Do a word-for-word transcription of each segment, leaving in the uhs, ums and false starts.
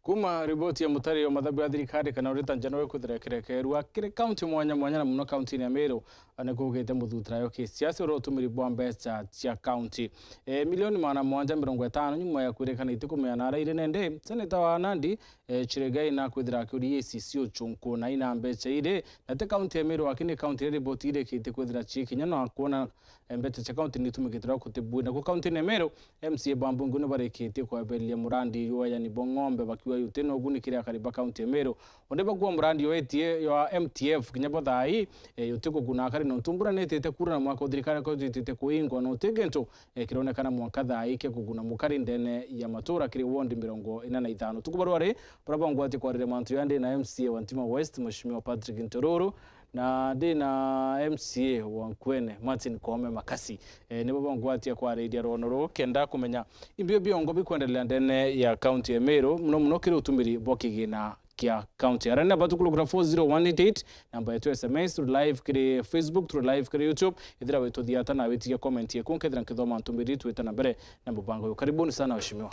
Kuma riboti ya mutari wa mathabu ya thirikari kana auditor general kwithira kirekerua kiri kaunti mwanya mwanya na muno kaunti-ini ya Meru, ni kugite muthutirayo kisiasa uria utumiri bwa mbeca cia kaunti. E, milioni magana mwanja mirongo itano nyuma ya kwirikana itikumenya nara iri nende, seneta wa Nandi, e, Chirigai na kwithira akiuria A C C uchunkuna ina mbeca iri, na ti kaunti ya Meru, lakini kaunti iria riboti irikitie kwithira ciikinya na kuona, e, mbeca cia kaunti ni itumikite ria kutibwina ku kaunti-ini ya Meru. M C A ba mbunge ni barikitie kwebereria murandi jwa yani bwa ng'ombe bakiuga juti na uguni kiri akari ba kaunti ya Meru. Undi bakuuga murandi jwa A T F, jwa M T F kinya bo thaa ii, e, juti kuguna akari nontu mbura ni itite kuura na mwaka o thirikari ko jitite kuingwa na uti gintu, e, kironekana mwanka thaa ii kia kuguna mukari ndene ya matura kiri wondi mirongo ina na ithano. Tuku barwari, bara bongwatie kwariria mantu jandi na M C A wa Ntima West, Mheshimiwa Patrick Ntururu, na ndi na M C A wa Nkwene, Martin Koome Makasi. E, nibo bongwatia kwariria rwono ruu kenda kumenya imbio biongo bikwendelea ndene ya kaunti ya Meru, muno muno kiri utumiri bwa kigina kia kaunti. Arenda batukurukira four zero one eight eight, namba yetu ya S M S, turi live kiri Facebook, turi live kiri YouTube. Ithira wituthiata na witigia comment yeku, nkethira nkithoma ntumiri twita na mbere na mubango uyu. Karibuni sana, waheshimiwa.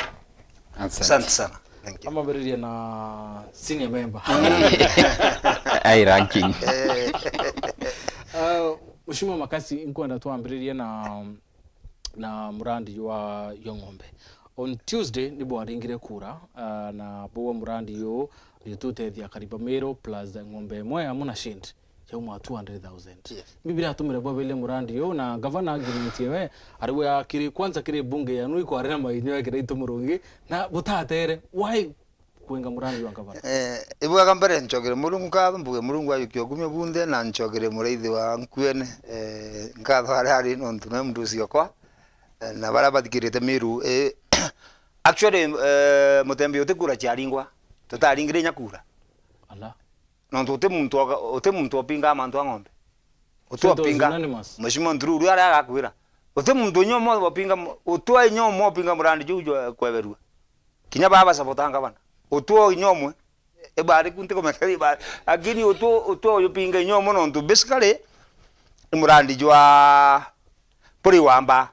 Asante. Asante sana. Thank you. Amambiririe na senior member. High ranking. Eh. Uh, Mheshimiwa Makasi, nkwenda twambiririe na, na murandi jwa, jwa ng'ombe. On Tuesday ni bwaringire kura, uh, na bwa murandi juu jututethia akari ba Meru plus ng'ombe imwe amwe na shind yauma two hundred thousand. Yes. Ibi biratumire bwaberia murandi juu, na gavana agreement yewe, ariwe akiri kwanza kiri bunge yanu ikwari na mainyo ekira itu murungi, na butatere. Why kwenga murandi jwa gavana? Eh, ibwega mbere ncokere Murungu nkatho, mbuge Murungu ayukia ukumio bunthe, na ncokere muraithi wa Nkwene, eh, nkatho aria ari nontu nawe muntu ucio kwa, eh, na baria bathikirite Meru, eh, actually, eh, mutembi uti kura ciaringwa, tutaringire inya kura. Ala. Nontu uti muntu oga-, uti muntu opingaa mantu a ng'ombe. Uti opinga. So it was unanimous? Mheshimiwa Ntururu aria agakwira. Uti muntu inya umwe opinga mu-, uti inya umwe opinga murandi juu jwa kweberua. Kinya baba sabota ngavana. Uti inya umwe. Ibari ku ntikumenya ibari. Lakini uti, uti uyu pinga inya umwe nontu basically ni murandi jwa buri wamba.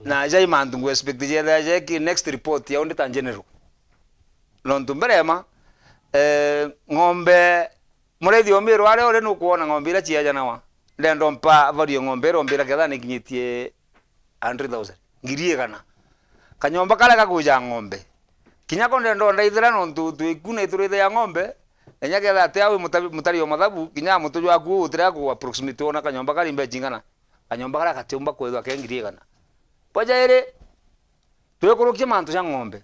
Na jai mantu ngu expect jetha jeki next report ya Auditor General. Nontu mbere ya ma, eh, ng'ombe, muraithi o Meru aria uri nukwona ng'ombe iria ciejanawa. Ndenda mpa value ya ng'ombe iria umbira ketha nikinyitie hundred thousand, ngiri igana. Kanyomba karia gakwija ng'ombe. Kinya ko ndenda undaithira nontu twi ku na iturithia ya ng'ombe, na inya ketha ati awi muta-, mutari o mathabu, kinya mutu jwaku utira ku approximate wona kanyomba kari mbechi ingana. Kanyomba karia gatiumba kwithwa ke ngiri igana. Bwa jairi, twikurukia mantu ja ng'ombe.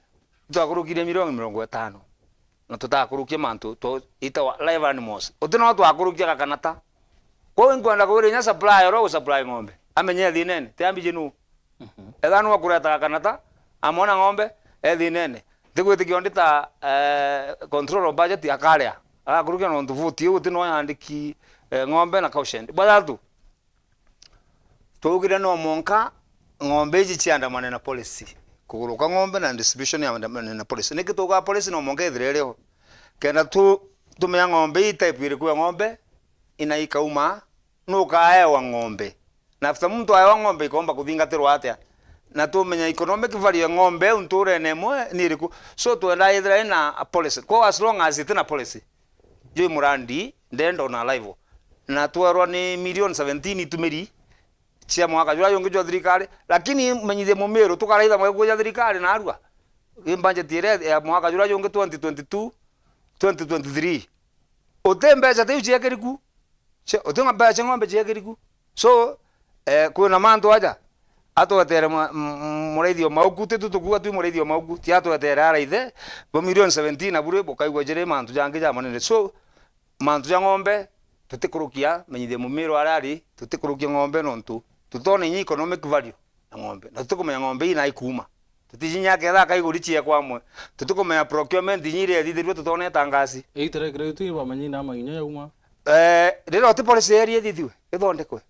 Twakurukirie milioni mirongo itano. Na tutakurukia mantu tu-, itawa live animals. Uti no twakurukia gakanata. Kwou inkwenda kwira inya supplier uria usupply ng'ombe. Amenye ethinene, ti ambiji nu. Mhm. Etha nu akureta gakanata, amona ng'ombe, ethinene. Ntigwitikia undi ta, eh, control of budget akaria. Agakurukia nontu vote iu uti no yandiki, eh, ng'ombe na caution. Bwa thatu, twaugire no mwanka ng'ombe iji ciandamane na policy. Kuguru kwa ng'ombe na distribution ya andamane na policy. Niki tuugaa policy no mwanka ithire irio? Kenda tu, tumenya ng'ombe ii type iriku ya ng'ombe, ina ikauma, nukaewa ng'ombe. Na after muntu aewa ng'ombe ikomba kuthingatirwa atia? Na tumenya economic value ya ng'ombe iu nturene imwe ni iriku. So twenda ithira ina a policy. Kwa as long as itina policy, jwi murandi ndenda ona arrival. Na twerwa ni milioni seventeen itumiri cia mwaka juria jungi jwa thirikari, lakini menyithie Mumiru tukaraitha mwe kuja thirikari narua. Ii budget iria ya mwaka juria jungi twenty twenty-two, twenty twenty-three. Uti mbeca tiu ciekiri ku. Cia-, uti mbeca cia ng'ombe ciekiri ku. So, eh, kwina mantu aja. Atwetere mwa-, m-, m-, muraithio mauku, ti tu tukuuga twi muraithio mauku, ti atwetere araithe, bo milioni seventeen na buri bukaigua jiri mantu jangi ja manene. So, mantu ja ng'ombe, tutikurukia, menyithie Mumiru aria ari, tutikurukia ng'ombe nontu tutona inya economic value ya ng'ombe. Na tutikumenya ng'ombe ii na ikuuma. Tutiji inya ketha akaiguri ciekwa amwe. Tutikumenya procurement inya iria ithithirue tutona itangasi. Iterekire tu bamenye na mainyo yauma. Eh, riria uti policy eri ithithue, ithondekwe.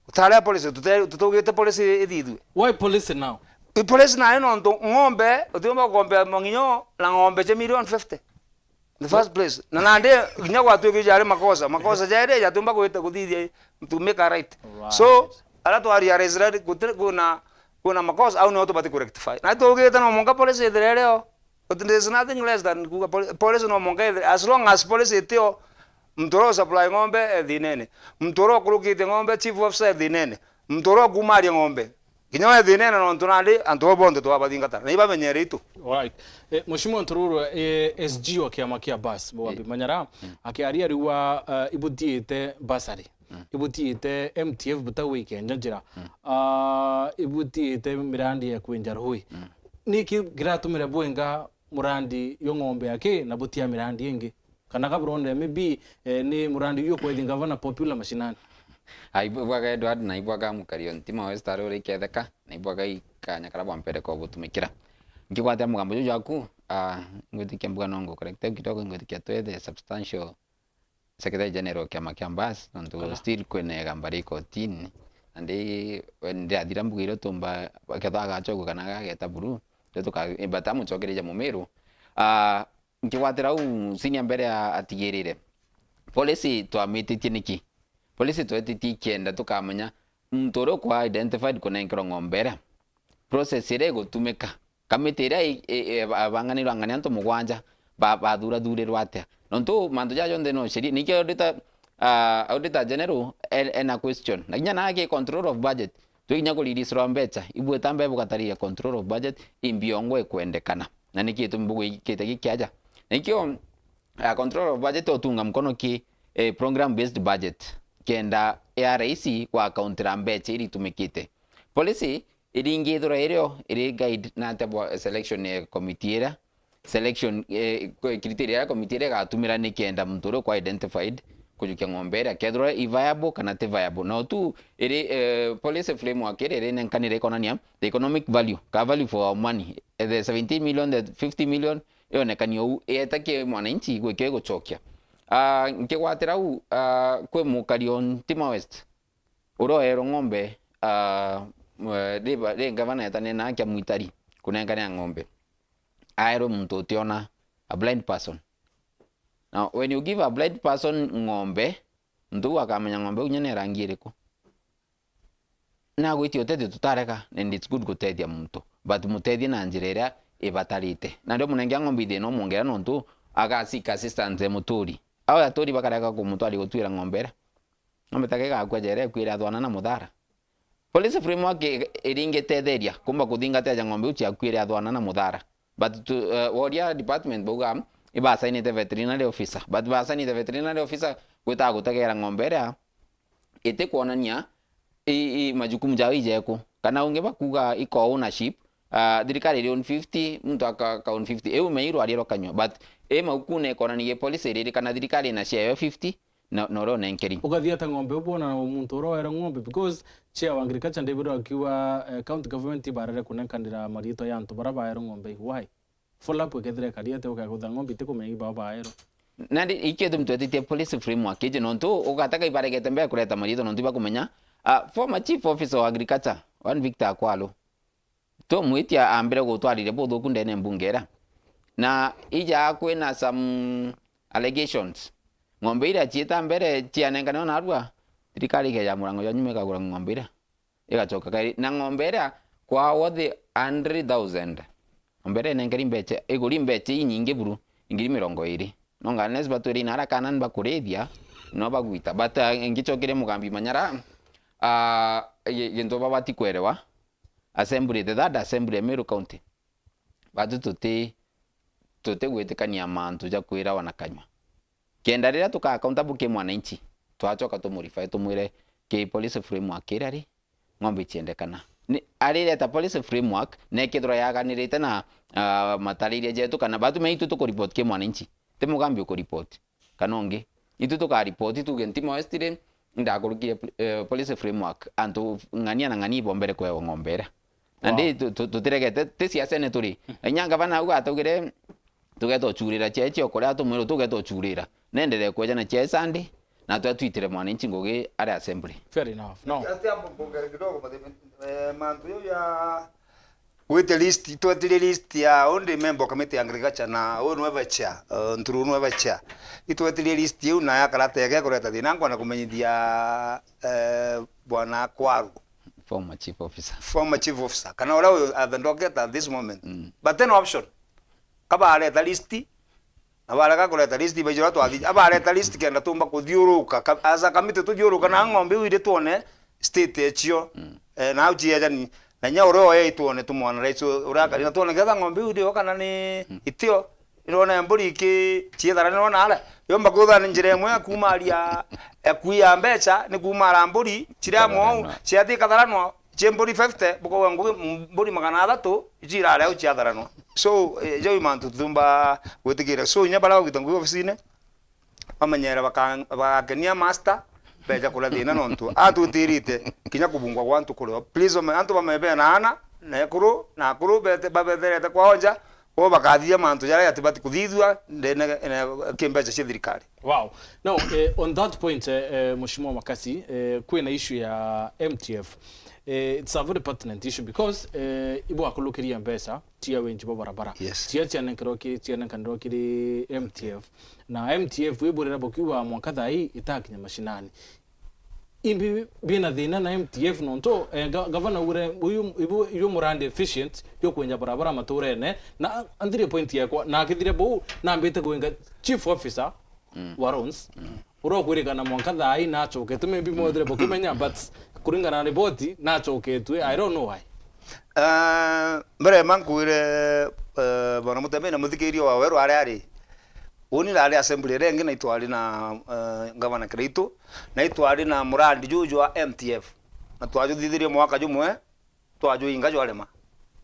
Utaria policy, tute-, tutugite policy ithithue. Why policy now? I policy nayo nontu ng'ombe, utiumba gukombea mang'inyo na ng'ombe cia milioni fifty. In the first place. Na nandi, kinya gwatuikire jari makosa. Makosa jari jatiumba gwita kuthithia to make a right. Right. So, ara twa realize that gutiri, kwina, kwina makosa, au nio tubati ku rectify. Na tugite no mwanka policy ithire irio. But there is nothing less than kuga poli-, policy no mwanka ethire. As long as policy itio, muntu uria usupply ng'ombe e thinene. Muntu uria ukurukite ng'ombe, chief officer e thinene. Muntu uria ukumaria ng'ombe. Kinya we thinene nontu nandi antu bo bonthe twabathingata. Na ibamenyere itu. Alright. Eh, Mheshimiwa Ntururu, eh, S G wa kiama kia bus, Mugambia Manyara, akiaria ariuga, eh, ibutiite bursary. Ibutiite M T F butau ikenja njira. Ah, ibutiite mirandi ya kwenja rui. Niki kiratumire bwenga murandi yo ng'ombe aki na butia mirandi ingi? Kana ka buronere maybe, eh, ni murandi uyu ukwethi ngavana popular mashinani? Aibwaga Edward na aibwaga Mukari o Ntima West ari uri iketheka, na aibwaga ikanya kara bwa mpere ko butumikira. Nkigwatia mugambo juju jwaku, ah, ngwitikia mbuga no ngu correct kidogo, ngwitikia twethe substantial Secretary General kiama kia Mbas, nontu still kwina igamba ri kotini, na ndi, we ndirathira mbuga iria tumba, kethwa agachokua kana agageta buru, ndio tuka-, eh, but amucokereria Mumiru. Ah, nkigwatira u senior mbere a-, atigirire. Policy twamititie niki? Policy twetitie ikienda tukamenya muntu uria ukwa identified kunenkerwa ng'ombe iria, process iria igutumika, kamiti iria i-, i-, i-, abanganirwe ang'ani antu mugwanja, ba-, bathurathurirwe atia? Nontu mantu jaja jonthe no sheria. Nikio auditor, ah, auditor general e-, ena question. Na kinya na aki control of budget, twi kinya kureleaserwa mbecha, ibwita mbere bugataria control of budget, imbi yongwa ikwendekana. Na niki gitumi mbugwikite gikiaja? Nikio, ah, control of budget utunga mkono ki, eh, program based budget, kenda ya rahisi gwa accountira mbecha iria itumikite. Policy iringithirwa irio iri guide na atia bwa selection ya committee iria, selection, eh, criteria iria committee iria igatumira nikenda muntu uria ukwa identified kujukia ng'ombe iria, kethirwa i viable kana ti viable. Na utu iri, eh, policy framework iria irinenkanire ikonania the economic value, ka value for our money, eh, the seventeen million, the fifty million, ionekanie uu, ieta ki mwananchi gwikio igucokia. Ah, nkigwatira uu, ah, kwi mukari o Ntima West, uria oerwe ng'ombe, ah, mwe-, ri ba-, ri ngavana etanire na akia Mwitari kunenkanira ng'ombe. Aerwe muntu utiona, a blind person. Now, when you give a blind person ng'ombe, muntu uu akamenya ng'ombe uu inya ni ya rangi iriku? Nagwitie utethio tutarega, and it's good gutethia muntu, but mutethie na njira iria ibatarite. Na ndio munengea ng'ombe ithina umwongera nontu aga seek assistance e muturi. Au aturi bakarega kumutwaria gutwira ng'ombe iria. Ng'ombe take igakua jera ikwire athwana na muthara. Policy framework i-, iringitetheria kumba kuthingateja ng'ombe iu ciakuire athwana na muthara. But to, uh, woria department bauga ibasainite veterinary officer. But basainite veterinary officer gwitaga gutegera ng'ombe iria itikwonania i, i majukumu jao ijeku. Kana ungi bakuga iko ownership, ah, thirikari iri own fifty, muntu aka, aka own fifty. Iu meirwa ariero kanywa. But i maukune ikonania policy iriri kana thirikari ina share yo fifty, na, na uria unenkeri. Ukathia ata ng'ombe ubwona muntu uria waera ng'ombe? Because chair wa agriculture David akiuga, eh, county government ibarere kunenkanira mariitwa ya antu baria baerwa ng'ombe. Why? Follow up ikethira ikari atia ukagutha ng'ombe itikumenya ibao baerwa? Nandi ikio gitumi twetitie policy framework iji, nontu ugataka ibaregete mbere kureta mariitwa nontu ibakumenya. Ah, former chief officer wa agriculture, one Victor Akwalu, tumwitia ambire gutwarire buthuku ndene mbunge iria. Na ija kwina some allegations. Ng'ombe iria ciita mbere cianenkanirwa narua, thirikari ikeja murango jwa nyuma ikagura ng'ombe iria. Igacoka kairi. Na ng'ombe iria kwa worth hundred thousand. Ng'ombe iria inenkeri mbecha, iguri mbecha inyingi buru, ngiri mirongo iri. No ngana nesi batwire inara kana nibakuriithia, no bagwita. But, ah, ngicokeria Mugambi Manyara, ah, gi-, gintu babati kwerewa, assembly, the third assembly ya Meru County, batu tuti, tutigwitikania mantu ja kwirawa na kanywa. Kenda riria tuka accountable ki mwananchi, twacoka tumurifae tumwire ki policy framework iria ri, ng'ombe iciendekana. Ni, arireta policy framework, na ikethirwa yaganirite na, ah, matariria jetu, kana batu me itu tukuripoti ki mwananchi. Ti Mugambi ukuripoti, kana ungi. Itu tukaripoti, tuge Ntima West ri, ndakurukirie, eh, policy framework, antu ng'ania na ng'ania ibombere kwewa ng'ombe iria. Na wow, ndi tu-, tu-, tutiregete, ti siasene turi. Inya ngavana au ataugire, tugeta ucurira ciae cia ukuria, tumwira tugeta ucurira. Nenderee kweja na ciae Sunday, na twa twitire mwananchi ngugi ari assembly. Fair enough. No. Atia mbongere kidogo, eh, mantu yau ya gwite list, itwetirie list ya undi member committee ya agriculture na uu nwe vice chair, eh, Ntururu nwe vice chair. Itwetirie list iu na ya karata yake kureta thina, nkona kumenyithia, eh, bwana Kwaru. Former chief officer. Former chief officer. Kana uria uyu at the docket at this moment. Mm. But then option. Kabareta list, na barega kureta list, baijira twathi, abareta list kenda tumba kuthiuruka, ka-, as a committee tuthiuruka na ng'ombe iu iri twone state ecio. Eh, na au ciejani, na nya uria oya itwone tumwana rais uria akari, na twone ketha ng'ombe iu irio kana ni itio, irona mburi iki ciethara nirona ara, yomba kwithwa ni njira imwe ya kumaria, ya kuia mbeca, ni kumara mburi, ciria mwau, ciathi katharanwa, cie mburi fifty, bukauga ngugi mburi magana athatu, ici irare au ciatharanwa. So, eh, jau mantu tutumba gwitikira. So, inya bara bagwita ngugi ofisine, bamenyere baka-, bagakenia master, beja kuria thina nontu atwitirite kinya kubungwa gwa antu kurio. Please, bame-, antu bamebea na ana, na ekuru, na akuru bete-, babetherete kwao nja, bo bakathithia mantu jaria jatibati kuthithua ndene, ene, kimbeca cia thirikari. Wow. Now, eh, on that point, eh, eh, Mheshimiwa Makasi, eh, kwina issue ya M T F. Eh, it's a very pertinent issue because, eh, ibwakulukiria mbeca cia wenji bwa barabara. Yes. Cia cianenkerwa ki-, cianenkanirwa kiri M T F. Na M T F iburira bukiuga mwanka thaa ii itakinya mashinani. Imbi bina thina na M T F nontu, eh, ga-, gavana ure, uyu, ibu, ibu murandi efficient, yo kwenja barabara maturene, na anthire point yakwa, na akithire buu, nambite kwinga chief officer wa roads, uria ukwirikana mwanka thaa ii nachoketwe, maybe mwethire bukimenya, but kuringana na riboti, nachoketwe, I don't know why. Eh, mbere ma nkwire, eh, bwana Mutembeya na muthikiria wa weru aria ari, uni ndari assembly iria ingi na itwari na, eh, gavana Kiraitu, na itwari na murandi juju jwa M T F, na twajuthithirie mwaka jumwe, twajuinga jwarema.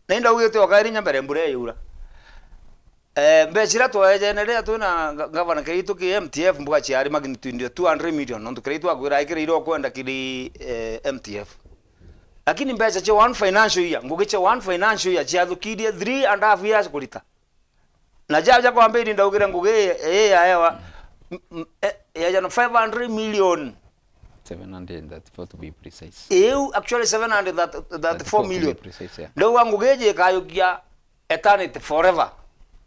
Na indaugite o kairi nya mbere mbura iyura. Eh, mbeca iria tweejene riria twina ga-, gavana Kiraitu ki M T F, mbuga ciari magnitude ya two hundred million, nontu Kiraitu akwira aikirire o kwenda kiri, eh, M T F. Lakini mbeca cia one financial year, ngugi cia one financial year ciathukirie three and a half years kurita. Na jaja kwambirie ndaugire ngugi ii, ii yaewa, m-, m-, e-, yeja na five hundred million. Seven hundred and thirty-four to be precise. Iu, actually seven hundred thirty-four million. Thirty-four to be precise, yeah. Ndauga ngugi iji ikayukia eternity forever.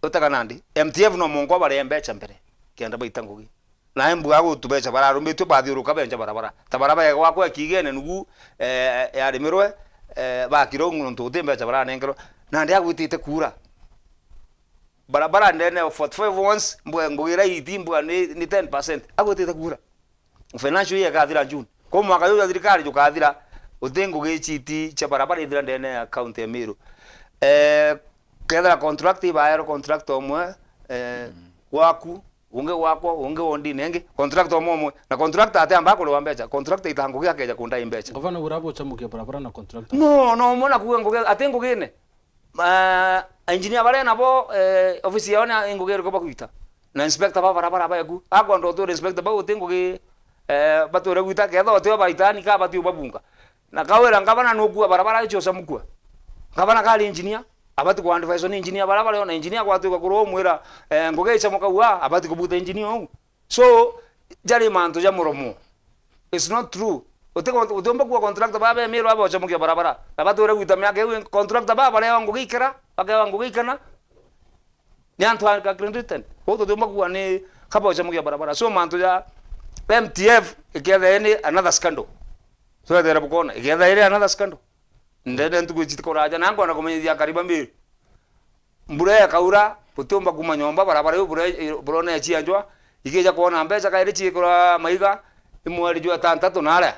Utega nandi? M T F no mwanka barie mbeca mbere, kenda baita ngugi. Na embuga gutu mbeca bararumitue bathiuruka benja barabara. Ta barabara ya gwakwa ya Kigene nugu, eh, yarimirwe, eh, bakira ungu nontu guti mbeca baranenkerwa. Nandi agwitite kura. Barabara ndene ya forty-five once, mbuga ngugi iria iti, mbuga ni, ni ten percent. Agwitite kura. Financial year ikathira June. Kwa mwaka juju jwa thirikari jukathira, uti ngugi citi cia barabara ithira ndene ya county ya Meru. Eh, kethira contract ibaerwo contractor umwe, eh, gwaku, ungi gwakwa, ungi wondine ingi, contractor umwe umwe. Na contractor atiamba kuriwa mbeca, contractor ita ngugi akeja kundai mbeca. Gavana ura buchamukia barabara na contractor? No, no, mwana kuga ngugi, ati ngugine. Ma, engineer baria nabo, eh, ofisi yao ni ngugi iriku bagwita? Na inspector ba barabara baeku. Akwenda uture inspector bau uti ngugi, eh, bature gwita, ketha uti o baitani ka bati ubabunga. Na kawira ngavana nukua barabara icio ucamukua. Ngavana kari engineer, abati ku advise ni engineer bara bari ona engineer gwatuika kurwa umwira, eh, ngugi icamuka ua, abati kubuta engineer uu. So, jari mantu ja muromo. It's not true. Uti-, utiumba kuwa contractor baba emirwa abocamukia barabara. Na bature gwita miaka iu, contractor baba barewa ngugi ikera, bakewa ngugi ikena. Ni antu a calculated. Kwou tutiumba kuwa ni kabocamukia barabara. So, mantu ja M T F iketha ni another scandal. So, ethere bukona, iketha iri another scandal. Ndene ntuku ici tikuraja, na nkona kumenyithia akari ba Meru. Mbura ikaura, butiumba kuuma nyomba, barabara iu bura, burona icianjwa, ikija kwona mbeca kairi ciikirwa maiga, i mweri jwa itantatu na aria.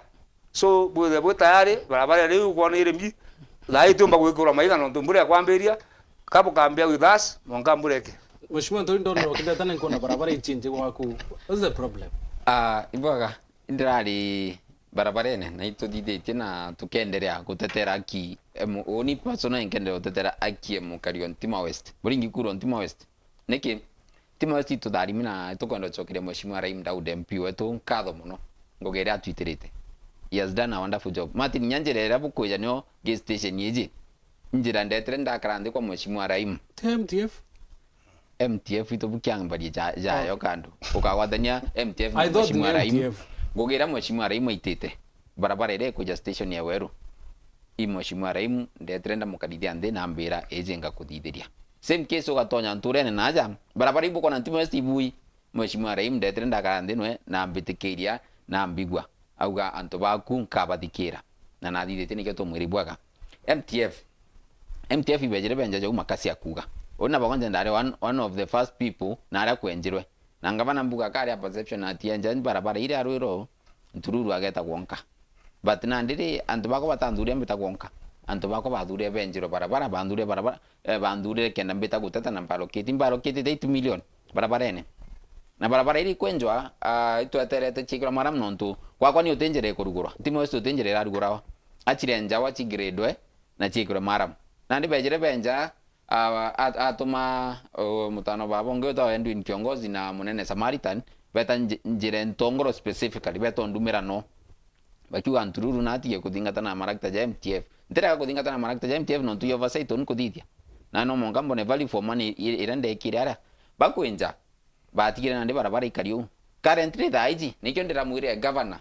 So, bwithe bwi tayari, barabara iri iu kwona iri mbi, thaa ii itiumba gwikirwa maiga, nontu mbura ikwambiria, ka bukambia with us, mwanka mbura ike. Mheshimiwa Ntori, ndona ukindeta na nkona barabara ichinji gwaku. What's the problem? Ah, ibwaga. Ndirari barabarene na ituthithitie na tukenderea gutetera aki, em, uni personal nkenderea gutetera aki ya mukari wa Ntima West. Buringi kuru Ntima West. Niki? Ntima West itutharimi na tukwenda gucokeria Mheshimiwa Rahim Daud M P wetu nkatho muno. Ngugi iria atwitirite. He has done a wonderful job. Martin, nya njira iria bukwija nio gas station iji. Njira ndetire ndakara nthi kwa Mheshimiwa Rahim. T M T F? M T F itu bukiambaria ja-, jayo kandu. Ukagwatania M T F na I thought Mheshimiwa ni Rahim. M T F. Ngugi iria Mheshimiwa Rahim aitite, barabara iria ikuja station ya Weru, i Mheshimiwa Rahim ndetire ndamukarithia nthi na ambira, "Iji ngakuthithiria." Same case ugatonya nturene na aja, barabara ibukwona Ntima West ibui, Mheshimiwa Rahim ndetire ndakara nthi nwe na ambitikiria na ambigua. Auga, "Antu baku nkabathikira." Na nathithitie nikio tumwira ibwaga. M T F, M T F ibejire benja jau makasi akuga. Uu na bagwanja ndari one, one of the first people na aria kwenjirwe. Na ngavana mbuga kari a perception ati enja barabara iria arwiro, Ntururu ageta gwonka. But nandi ri, antu bakwa batanthuria mbita gwonka. Antu bakwa bathuria benjirwe barabara, banthuria barabara, eh, banthurire kenda mbita guteta na mbarokiti. Mbarokiti ta eight million barabarene. Na barabara iri kwenjwa, ah, itweterete ciikirwa maramu nontu gwakwa ni uti njira ikurugurwa. Ti Mwesti uti njira irarugurawa. Acire njawa cigradwe na ciikirwe maramu. Nandi bejire benja, a-, a-, atuma, o, mutano baba ungi witagwa Edwin Kiongozi na Munene Samaritan, beta nji-, njira ntongoro specifically, beta undumira no. Bakiuga Ntururu na atige kuthingata na marakita ja M T F. Ntirega kuthingata na marakita ja M T F nontu ya oversight uni kuthithia. Na no mwanka mbone value for money i-, iria ndekire aria. Bakwinja, batigire nandi barabara ikari uu. Currently thaa iji, nikio ndiramwirire governor,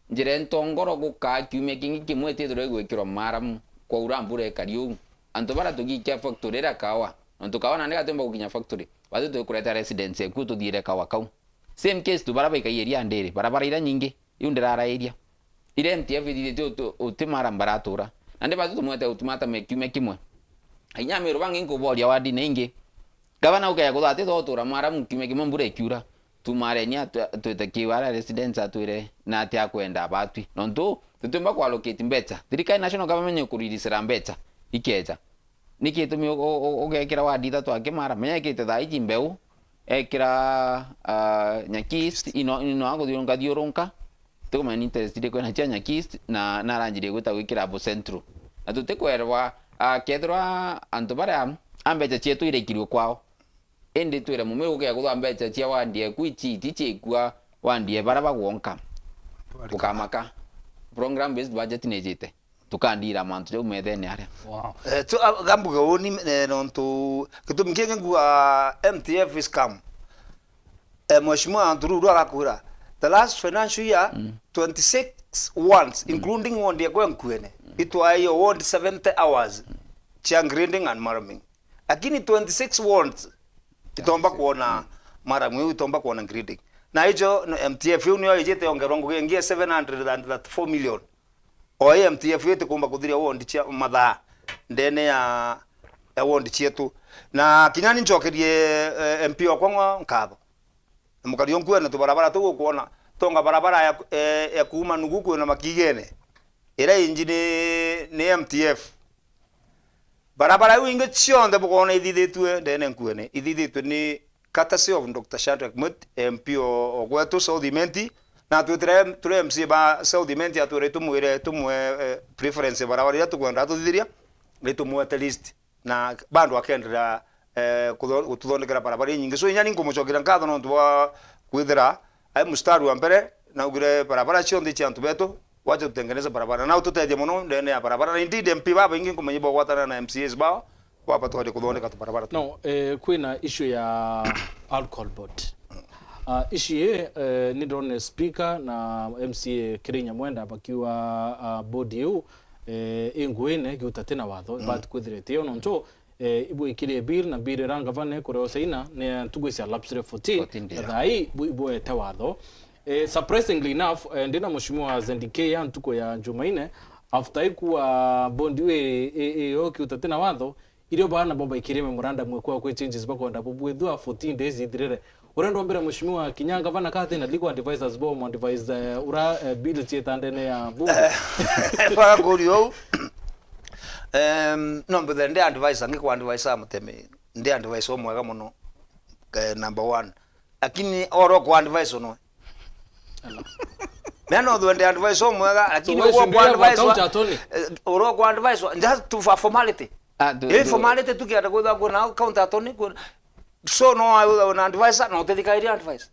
njira ntongoro gukaa kiumia kingi kimwe itithirwe igwikirwa maramu, kwaura mbura ikari uu. Antu baria tugikia factory iria kawa, nontu kawa nandi gatiumba gukinya factory, batwi twikureta residents eku tuthiire kawa kau. Same case tu baria baikairia ndiri, barabara iria nyingi, iu ndirarairia. Iria M T F ithithitie uti, uti maramu baratura. Nandi batwi tumwete ultimatum ya kiumia kimwe. Inya Amiru bangi nkuboria wardine ingi. Gavana ukeya kuthwa ati thotura maramu kiumia kimwe mbura ikiura. Tumareni atwite kiu aria residents atwire na ati akwenda batwi. Nontu tutiumba kuallocate mbecha. Thirikari national government ni kurelease mbecha. Ikeja. Niki gitumi u-, u-, u-, ugekira ward ithatu akimara? Menya ekite thaa iji mbeu, ekira, ah, Nyakist, ino, ino aguthiurunka thiurunka, tikumenya interest iriku ena cia Nyakist, na, na aranjirie gwita gwikira Abu Central. Na tutikwerwa, ah, kethirwa antu baria a mbecha cietu iraikirue kwao. Indi twire Mumiru ukeya kuthwa mbecha cia ward eku ici iti ciikua ward e baria bagwonka. Ukamaka. Program based budget ni ijite. Tukandira mantu jau methene aria. Wow. Eh, tu, a, gambuge uni, eh, nontu gitumi kingi nguga M T F is scam. Eh, Mheshimiwa Ntururu agakwira, the last financial year, twenty-six wards, including ward ya gwe Nkuene, itwaeio ward seventy hours cia grading and marming. Lakini twenty-six wards itomba kuona maramu iu, itomba kuona grading. Na ijo no, M T F iu nio ijite yongerwa ngugi ingi ya seven hundred and thirty-four million. O M T F itikumba kuthiria ward cia mathaa ndene ya, ya ward cietu. Na kinya ni ncokerie, eh, M P okwa ng'wa nkatho. Na mukari o Nkuene tubarabara tuu ukwona, tonga barabara ya, eh, ya kuuma nugu kwina Makigene, iria ingi ni, ni M T F. Barabara iu ingi cionthe bukoona ithithitue ndene Nkuene, ithithitue ni courtesy of Doctor Shadrack Mwit, M P o, o gwetu South Imenti, na twitire turi M C A ba South Imenti, atwire tumwire, tumwe, eh, preference barabara iria tukwenda tuthithiria, ni tumwete list. Na bado akenderea, eh, kutho-, gututhondekera barabara inyingi. So, inya ni nkumucokeria nkatho nontu bwa kwithira ai mustari wa mbere, naugire barabara cionthe cia antu betu, wacha tutengeneze barabara. Na ututethia mono ndene ya barabara. Na indeed, M P babaingi nkumenya bagwatana na M C As bao, baba twari kuthondeka tubarabara tu. No, eh, kwina issue ya alcohol board. Ah, issue ii, eh, ni ndone speaker na M C A Kirei Nyamwenda bakiuga, ah, board iu, eh, i nguine, kiuta tina watho, mm, ibati kwithira itiyo nontu, eh, ibwikirie bill na bill ira ngavana ikuria usaina ni ntuku cia lapse fourteen, fourteen, na thaa ii ibu-, ibwete watho. Eh, surprisingly enough, eh, ndina Mheshimiwa Zendikey ya ntuku ya Jumaine, after ikua board iu i, i, i, yo kiuta tina watho, irio baana bo baikirie memorandum ekwa kwi changes bakwenda bubwithua fourteen days ithirire. Urenda mbere Mheshimiwa kinya ngavana kathi na legal advisors bo mo advise, eh, ura, eh, bill cieta ndene ya bunge. Kwaga kuria uu. Em, no mbithe ndi advisor, ngi kwa advisor Mutemi. Ndi advisor mwega muno. Eh, number one. Lakini oro kwa advisor no. Hello. Me no thwende advisor mwega, lakini so we should be a advisor counter attorney. Eh, oro kwa advisor, just to, for formality. Ah, tu, eh, tu formality tukienda kwitha kwina counter attorney, kwina, so no, I will, na advisor, na utithikairia advice.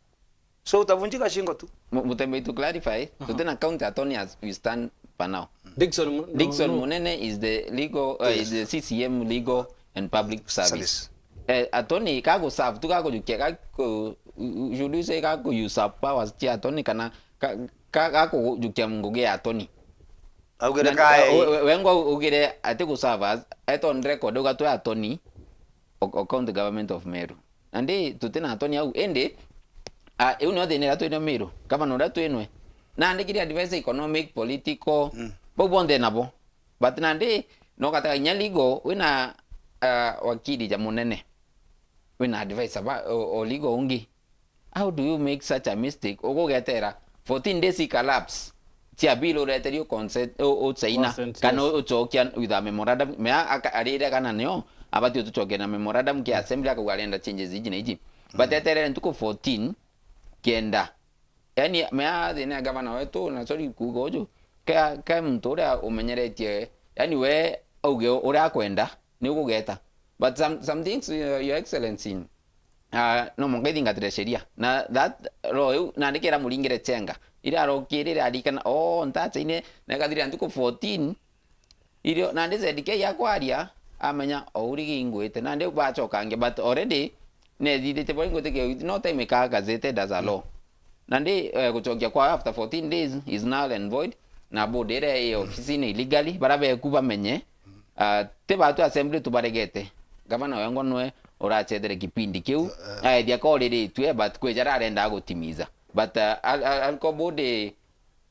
So utavunjika shingo tu. Mu-, Mutembei, to clarify, uh-huh, tutina counter attorney as we stand for now. Dickson Mu-, no, Dickson no. Munene is the legal, uh, yes, is the C C M legal and public service. Service. Eh, attorney ka gu serve tu, ka kujukia, ka ku-, should we say ka ku usurp powers cia attorney kana ka, ka, ka kujukia ngugi ya attorney? Augire na, kae. We, we, wengwa ugire ati gu serve as, eto on record ugatwe attorney o, o county government of Meru. Nandi tutina attorney au, indi, ah, iu nio thina iria twinwe Meru. Gavana uria twinwe, naandikire advice economic, political, mm, bau bonthe nabo. But nandi, no gataka inya legal, wina, uh, wakiri ja munene, wina advisor ba, o, o legal ungi. How do you make such a mistake? Ugugetera fourteen days ikalapse, cia bill ureterio consent, u-, usaina, consent, kana yes, u-, ucokia with a memorandum. Mea aka-, arire kana nio abati utucokia na memorandum kia assembly, akauga arenda changes iji na iji. But eterere ntuku fourteen kenda. Yani, mea thina ya gavana wetu, na sorry kuuga uju, ke, ke muntu uria umenyeretie, yani, we auge uria akwenda, ni ugugeta. But some, some things, uh, Your Excellency, uh, no mwanka ithingatire sheria. Na that law iu, nandi kira muringire chenga. Ira arokirire arikana, "Oh, ntachaine, na ikathira ntuku fourteen, irio, nandi Z K akwaria, amenya, o urigi ingwite." Nandi bachokange, but already, nethithitie bo ingwite ke, no time ikaa gazetted as a law. Nandi, eh, guchokia kwa after fourteen days is null and void, na board iria i ofisini illegally, bara beku bamenye, ah, ti batu assembly tubaregete. Gavana wengwa nwe urachethere kipindi kiu, aethia ka uriritue, but kwi jaria arenda gutimiza. But, uh, al-, al-, alcohol board, eh,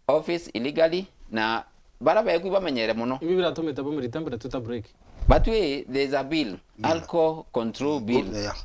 office illegally, na bara beku bamenyere mono. Ibi biratumite bumiritambe na tuta break. But we, there's a bill, Alcohol Control Bill, yeah,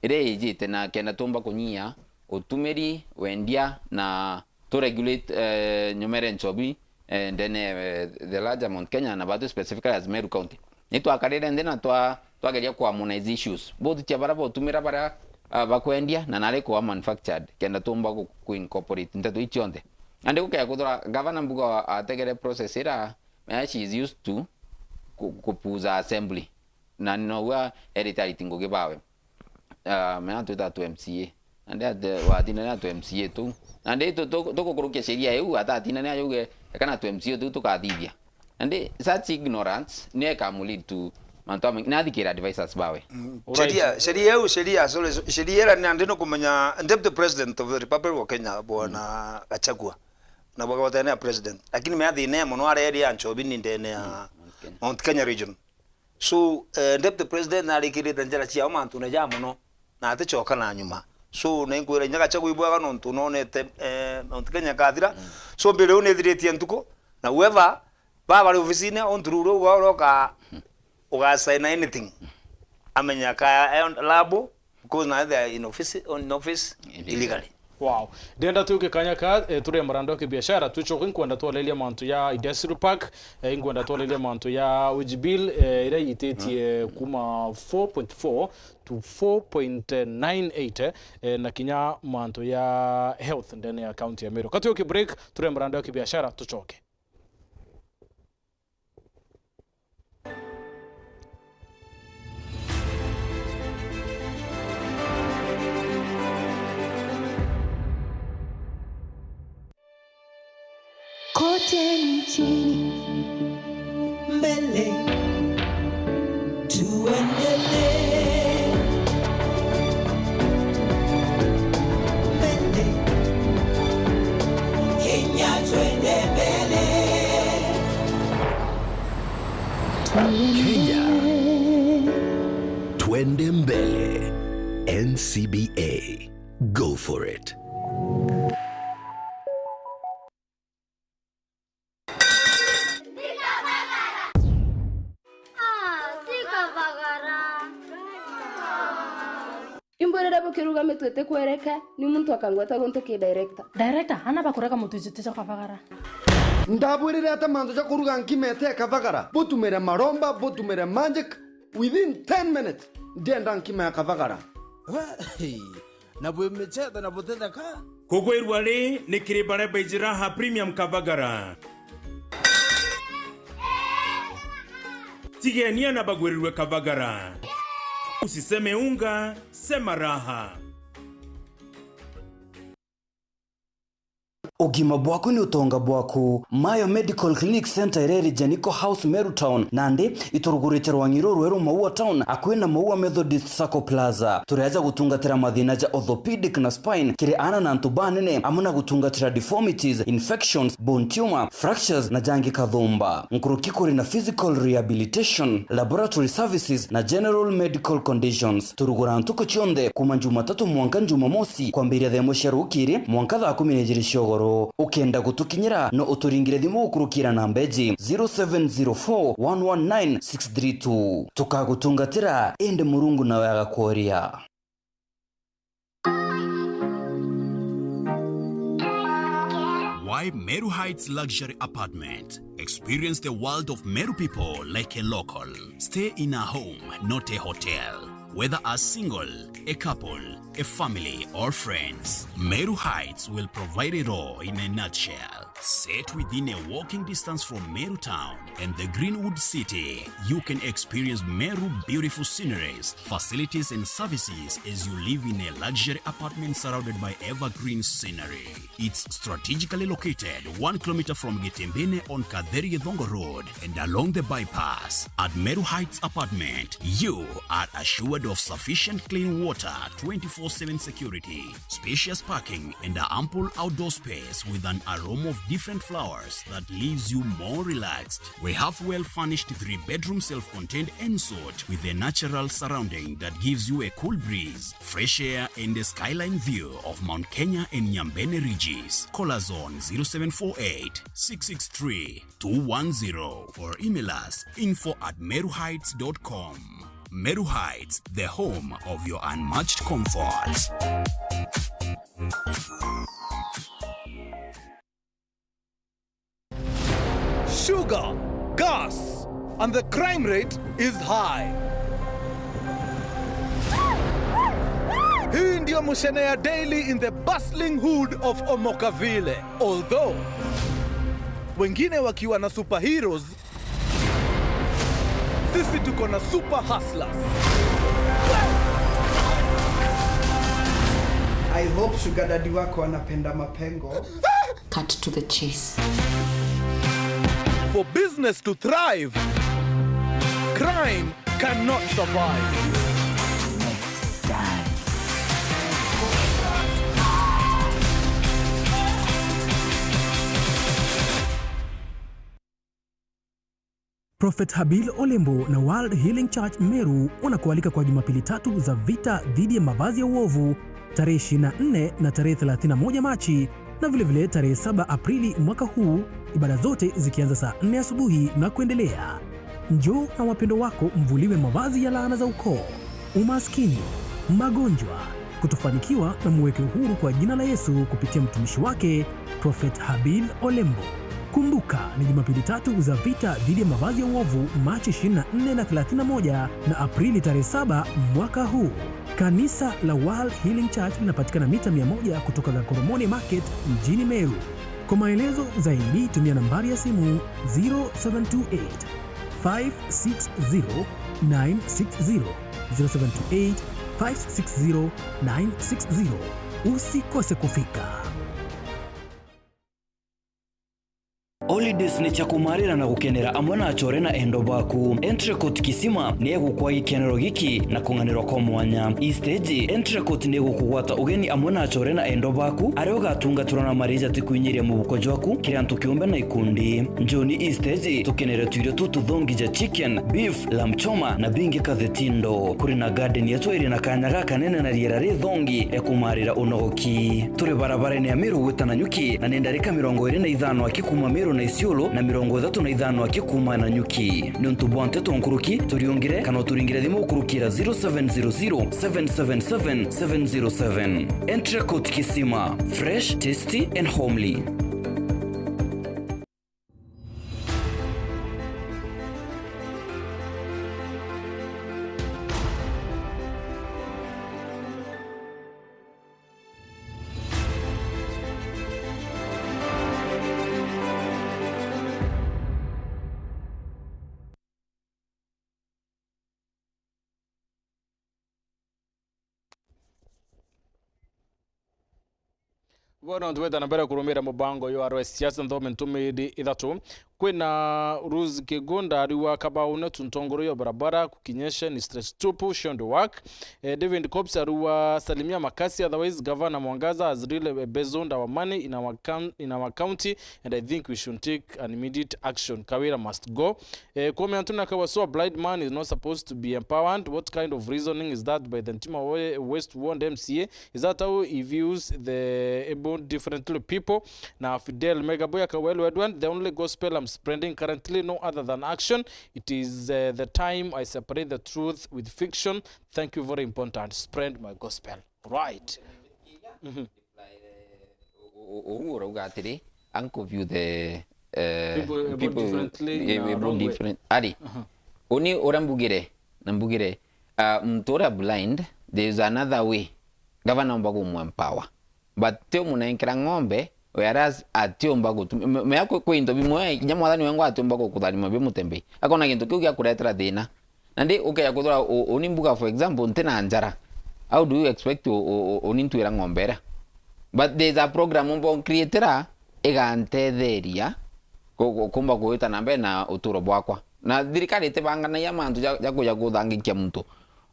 iria ijite na kenda tumba kunyia utumiri, wendia na to regulate, eh, nyumere nchobi, eh, ndene, eh, the larger Mount Kenya na batu specifically as Meru County. Ni twakarire nthi na twa-, twageria ku harmonize issues. Both cia bara botumira bara, ah, bakwendia na nari kuwa manufactured, kenda tumba ku, ku incorporate nteto ii cionthe. Nandi gukea kuthura gavana mbuga ategere process ira, mea she is used to ku, kupuza assembly. Na nogua erite ariti ngugi bawe. Ah, mea twita tu M C A. Nandi ate watinda na tu M C A tu. Nandi tu, tu, tugukurukia sheria iu, atatinda ni ayuge, ekana tu M C A tu tukathithia. Nandi such ignorance niyo ikamu lead to mantu jamaingi. Nathikira advisors bawe. Alright. Sheria, sheria iu, sheria, sorry, so-, sheria ira ni nandi nukumenya Deputy President of the Republic of Kenya, Bwana Gachagua. Na bwagotene ya president. Lakini mea thina mono areri ya nchobi ni ndene ya Mount Kenya. Mount Kenya region. So, eh, Deputy President narikirite njara ciao mantune ja mono, na aticoka na nyuma. So, ninkwira inya Gachagua ibwega nontu nonete, eh, Mount Kenya kathira. So, mbere u nithiritie ntuku, na whoever, baba bari ofisine, ontu ruu ruu uga uroka, ugasign anything. Amenya ka, eh, labo, because now they are in office, in office illegally. Wow. Ndenda tuke kanya ka, eh, turi marando ya kibiashara, tucoke nkwenda twaleria mantu ya industrial park, eh, nkwenda twaleria mantu ya wage bill, eh, iria yititie kuma four point four to four point nine eight, eh, na kinya mantu ya health ndene ya county ya Meru. Katuke break, turi marando ya kibiashara, tucoke. Kote nchini. Mbele. Tuendelee. Mbele. Kenya, twende mbele. Kenya, twende mbele. N C B A. Go for it. Imbwirire bukiruga mitwe tikwereke, ni muntu akangweta guntu ki director. Director, ana bakurega mutu ijite ja kabagara. Ndabwirire ata mantu ja kuruga nkima ite kabagara? Butumire maromba, butumire magic, within ten minutes, ndienda nkima ya kabagara. We, na bwi michetho na butitheka. Kugwirua ri ni kiri baria baiji Raha Premium Kavagara. Tigenia na bagwirirwe Kavagara. Usiseme unga, sema raha. Ugima bwaku ni utonga bwaku. Mayo Medical Clinic Center ireri Janico House, Meru Town, nandi iturugurite rwangi ruru rweru Maua Town, akui na Maua Methodist Sacco Plaza. Turi aja gutungatira mathina ja orthopedic na spine kiri aana na antu banene, amwe na gutungatira deformities, infections, bone tumor, fractures na jangi kathumba. Nkuruki kuri na physical rehabilitation, laboratory services na general medical conditions. Turugura ntuku cionthe kuma Jumatatu mwanka Jumamosi kwambiria thaa imwe cia rukiri mwanka thaa kumi na ijiri cia ugoro. Ukenda gutukinyira, no uturingire thimu gukurukira namba iji, zero seven zero four one one nine six three two. Tukagutungatira, indi Murungu nawe agakworia. Why Meru Heights Luxury Apartment? Experience the world of Meru people like a local. Stay in a home, not a hotel. Whether a single, a couple, a family, or friends, Meru Heights will provide it all in a nutshell. Set within a walking distance from Meru town and the Greenwood City, you can experience Meru beautiful sceneries, facilities, and services as you live in a luxury apartment surrounded by evergreen scenery. It's strategically located one kilometer from Getembene on Katheri Githongo Road and along the bypass. At Meru Heights Apartment, you are assured of sufficient clean water, twenty-four seven security, spacious parking, and ample outdoor space with an aroma of different flowers that leaves you more relaxed. We have well-furnished three-bedroom self-contained ensuite with a natural surrounding that gives you a cool breeze, fresh air, and a skyline view of Mount Kenya and Nyambene Ridges. Call us on zero seven four eight, six six three, two one zero or email us info at meruheights dot com. Meru Heights, the home of your unmatched comfort. Sugar, gas, and the crime rate is high. Hii ndio Mushene ya Daily in the bustling hood of Omokavile. Although wengine wakiwa na superheroes, sisi tuko na super hustlers. I hope sugar daddy wako anapenda mapengo. Cut to the chase. For business to thrive, crime cannot survive. Prophet Habil Olembo na World Healing Church Meru wanakualika kwa Jumapili tatu za vita dhidi ya mavazi ya uovu, tarehe ishirini na nne na tarehe thelathini na moja Machi, na vile vile tarehe saba Aprili mwaka huu, ibada zote zikianza saa nne asubuhi na kuendelea. Njoo na wapendwa wako mvuliwe mavazi ya laana za ukoo, umaskini, magonjwa, kutofanikiwa, na muweke uhuru kwa jina la Yesu kupitia mtumishi wake Prophet Habil Olembo. Kumbuka, ni Jumapili tatu za vita dhidi ya mavazi ya uovu, Machi ishirini na nne na thelathini na moja na Aprili tarehe saba mwaka huu. Kanisa la World Healing Church linapatikana mita mia moja kutoka Gakoromone Market mjini Meru. Kwa maelezo zaidi, tumia nambari ya simu zero seven two eight, five six zero, nine six zero, zero seven two eight, five six zero, nine six zero. Usikose kufika. Holidays ni cia kumarira na gukenera amwe na achore na endo baku. Entry Court Kisima ni egukwa gikenero giki na kung'anirwa kwa mwanya. Ii stage, Entry Court ni egukugwata ugeni amwe na achore na endo baku, aria ugatungatirwa na marija ti kwinyiria mubuko jwaku kiri antu kiumbe na ikundi. Njoni ii stage, tukenere tuirio tu tuthongi ja chicken, beef, lamb choma na bingi kathetindo. Kuri na garden yetu iri na kanya gakanene na riera rithongi ria kumarira unogoki. Turi barabarene ya Meru gwita Nanyuki, na ni ndarika mirongo iri na ithano aki kuuma Meru na Isiolo na mirongo ithatu na ithano aki kuuma Nanyuki. Niuntu bwa nteto nkuruki, turiungire kana uturingire thimu gukurukira zero seven zero zero, seven seven seven, seven zero seven. Entry Court Kisima, fresh, tasty and homely. Bono tweta na mbere kurumira mubango yo arwe siasa nthome ntumiri ithatu. Kwina Rose Kigunda ariwa Kabau ne tuntongoro yo barabara kukinyesha ni stress tupu, should work. Eh, David Cops ariwa salimia makasi, otherwise Governor Mwangaza has really embezzled our money in our coun-, in our county, and I think we should take an immediate action. Kawira must go. Eh, Kwame Antuna Kawaso, a blind man is not supposed to be empowered. What kind of reasoning is that by the Ntima Wa-, West Ward M C A? Is that how he views the able Differently people. Na Fidel Megaboy akauga, "Hello Edwin, the only gospel I'm spreading currently, no other than action. It is, uh, the time I separate the truth with fiction. Thank you, very important. Spread my gospel." Right. Mhm. U- u- Uu urauga atiri, uncle view the, eh, People able people differently eh, na able wrong way. Different. Ari, Aha. uni uria mbugire, na mbugire, ah, muntu uria blind, there is another way. Gavana omba kumu empower. But ti umunenkera ng'ombe, whereas atiumba gutum-, me-, mea kwi, kwi into bimwe, kinya mwathani wengwa atiumba gukutharima bi mutembei. Akona gintu kiu giakuretera thina. Nandi ukeja kwithirwa u-, uni mbuga, for example, nti na njara. How do you expect u-, u-, u-, uni ntwira ng'ombe iria? But there is a program umba uncreatera igantetheria ku-, ku-, kumba kuita na mbere na uturo bwakwa. Na thirikari itibanganagia mantu ja, ja kuja kuthangikia muntu.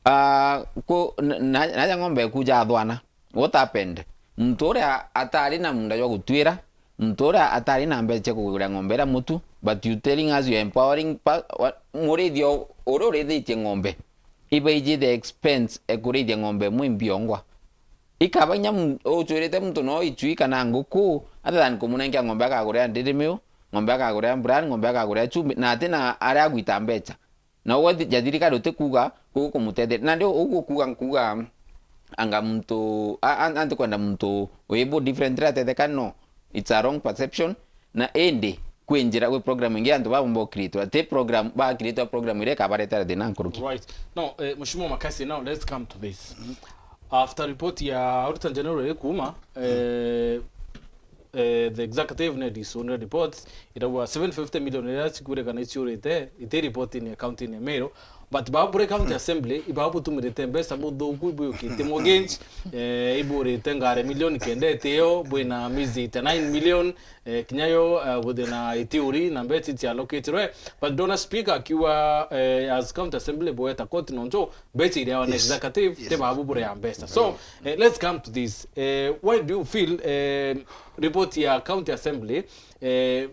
Ah, ku-, na, na, naja ng'ombe eku jathwana. What happened? Muntu uria atari na munda jwa gutwira, muntu uria atari na mbeca cia kugurira ng'ombe iria mutu, but you telling us you empowering pa-, wa-, murithia u-, uria urithitie ng'ombe, ibaiji the expense e kurithia ng'ombe imwe imbiongwa. Ikaba inya mu-, ucwirite muntu no icui kana nguku, other than kumunenkia ng'ombe akagurira ndiri miu, ng'ombe akagurira brand, ng'ombe akagurira chumbi, na ati na aria agwita mbeca. Na ugwe thi-, ja thirikari utikuga kuu kumutetheria. Nandi uguo kuga nkuga anga muntu, a-, a-, antikwenda muntu wibu different iria atetheka, no. It's a wrong perception. Na indi kwi njira, kwi program ingi antu baba bo create. Ati program, ba create program iria ikabaretera thina nkuruki. Right. Now, eh, Mheshimiwa Makasi, now let's come to this. After report ya Auditor General ikuuma, eh, eh, the executive ne disone reports, irauga seven fifty million iria cikurikana iciurite, iti report-ini ya county-ini ya Meru, but baba buri county assembly, ibaba butumirite mbeca buthuku ibuyukite mortgage, eh, iburite ngari milioni kenda itio, bwina mizi eighty-nine million, eh, kinya yo, eh, buthi na itiuri na mbeca cia allocated we, but ndona speaker akiuga, eh, as county assembly bweta court nontu mbeca iria wana executive, yes, te babu bure ya mbeca. So, eh, let's come to this. Eh, why do you feel, eh, report ya county assembly, eh,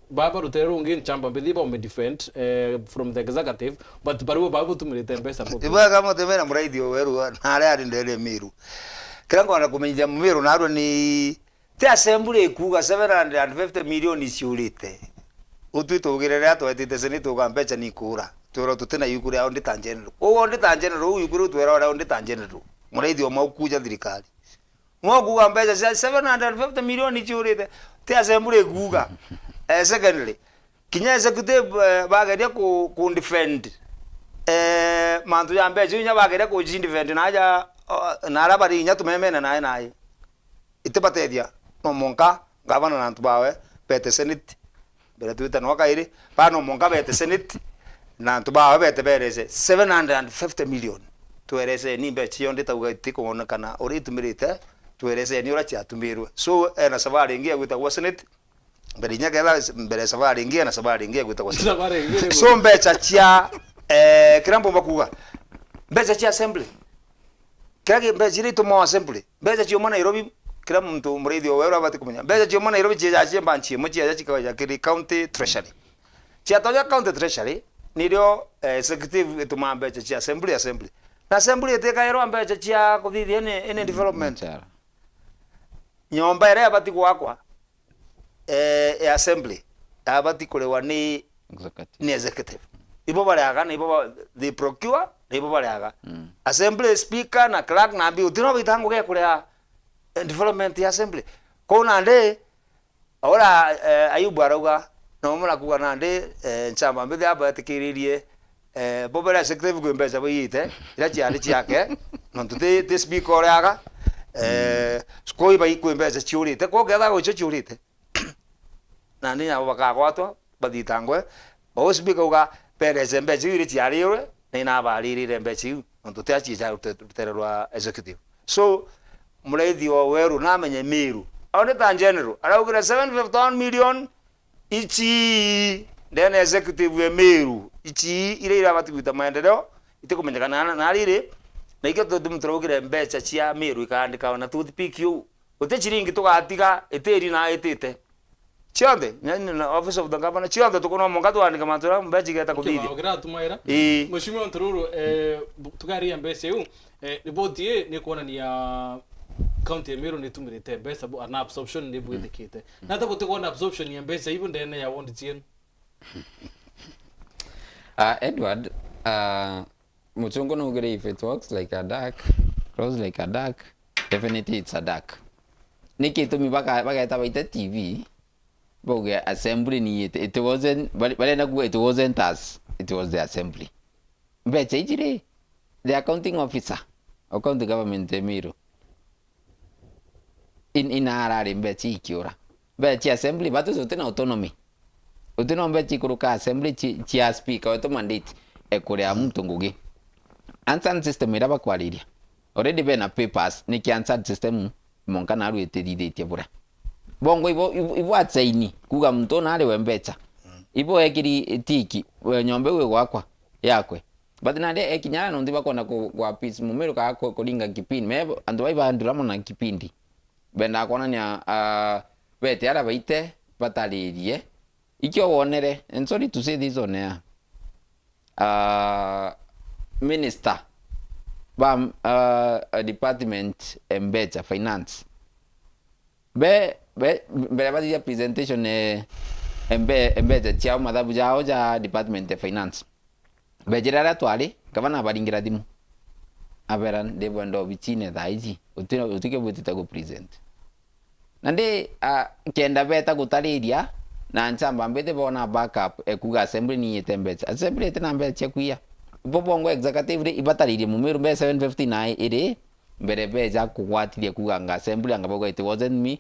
baba rutere rungi nchamba mbithi ba ume defend, eh, from the executive, but bariu baba butumirite mbeca buthu? Ibwega mutemera muraithi o weru na aria ari ndere Miru. Kira ngona kumenyithia Miru narua ni Ti assembly ikuuga seven hundred and fifty million iciurite. Utwi tugire riria twetite senate tuga mbeca ni ikuura. Twirwa tuti na yuku ria auditor general. Uu auditor general uu yuku riu twirwa ria auditor general. Muraithi umwe ukuja thirikari. Mwe ukuuga mbeca cia seven hundred and fifty million iciurite. Ti assembly ikuuga. Eh, secondly, kinya executive, eh, bageria ku, ku defend, eh, mantu ja mbeca iu inya bageria ku defend na aja, oh, na aria bari inya tumemene nae nae. Itibatethia. No mwanka ngavana na antu bawe bete senate, mbere twite no kairi, ba no mwanka bete senate na antu bawe bete berece seven hundred and fifty million. Twerece ni mbeca cionthe tauga itikwonekana uria itumirite, twerece ni uria ciatumirwe. So, ena savali ingi ya gwitagwa senate, mbere inya ketha mbere savali ingi, ena savali ingi ya gwitagwa senate. Savali ingi. So, mbeca cia, eh, kira mbomba kuuga, mbeca cia assembly, kira ki-, mbeca iria itumawa assembly, mbeca ciuma Nairobi, kira muntu muraithi o weru abati kumenya. Mbeca ciuma Nairobi cieja ciemba nchi imwe cieja cikaja kiri county treasury. Ciatonya county treasury, nirio, eh, executive itumaa mbeca cia assembly, assembly. Na assembly itikairwa mbeca cia kuthithia any, any development. Mchara. Nyomba iria ibati gwakwa, eh, ya assembly, yabati kuriwa ni, executive, ni executive. Ibo bariaga, na ibo ba, they procure, na ibo bariaga. Mm. Assembly speaker na clerk na mbi, utino baita ngugi ya kuria, eh, development ya assembly. Kou nandi, ura, eh, Ayubu arauga, no murakuga nandi, eh, nchamba mbithi aba etikiririe, eh, bo baria executive kwi mbeca baiyite, iria ciari ciake, nontu ti, ti speaker uriaga, eh, kwi bai kwi mbeca ciurite, kwi uketha gwicio ciurite. Nandi nyabo bakagwatwa, bathitangwe, ba speaker uga, berece mbeca iu iria ciarirwe, na inabaririre mbeca iu, nontu ti aciica rute-, rutere rwa executive. So, muraithi o weru namenye Miru. Auditor General, araugire seven fifty-one million, ici, ndene executive ya Miru, ici iria irabati gwita maendeleo, itikumenyekana na, na riri, na ikio tuti muntu uraugire mbeca cia Miru ikaandikawa na toothpick uu. Guti ciringi tugatiga itiri na itite. Cionthe, na, na, na office of the governor, cionthe tukuna mwanka twandike mantu jaria mbeca igeta kuthithia. Kibao kiratumaira. Ii. Mheshimiwa Ntururu, eh, bu-, tugaria mbeca iu, eh, riboti ii ni kuonania county ya Meru nitumirite mbeca bu-, ana absorption ni bwithikite. Na ata gutigwa na absorption ya mbeca ibu ndene ya ward cienu? Ah, Edward, ah, Muchungu naugire, "If it walks like a duck, crawls like a duck, definitely it's a duck." Niki gitumi baka-, bageta baite T V, bauge assembly ni it, it wasn't, bari-, barenda kuuga it wasn't us, it was the assembly. Mbeca iji ri, the accounting officer o county government ya Meru, in-, ina arari mbeca ikiura. Mbeca cia assembly, batu uti na autonomy. Uti na mbeca ikuruka assembly ci-, cia speaker wetu mandate ekuria muntu ngugi. Answer system ira bakwariria. Already bena papers, ni ki answer system monka naru itithithitie bura. Bongo ibo, ibo, ibo atsaini, kuga muntu una ari we mbeca. Ibo ekiri tiki, we nyomba iu igwakwa, yakwe. But nandi ekinya ara nontu bakwenda ku, ku appease Mumiru kana ku, kuringa kipindi. Me antu bai bandura mono na kipindi. Bendaa kwonania, ah, bete ara baite bataririe. Ikio wonere, and sorry to say this on air. Ah, minister ba, ah, department ya mbeca, finance. Be, be, mbere bathithia presentation, eh, embe-, mbeca ciao, mathabu jao ja department ya finance. Bejire aria twari, gavana abaringira thimu. Abera, "Ndibwenda obicine thaa iji, uti-, utikibwitite ku present." Nandi, ah, kenda beta gutariria, na nchamba mbiti bona backup, ekuga assembly ni ite mbeca. Assembly iti na mbeca cia kwiya. Bo bongo executive ri, ibataririe Mumiru mbeca seven fifty na iri, mbere beja kugwatithia kuuga anga assembly, anga bauga it wasn't me,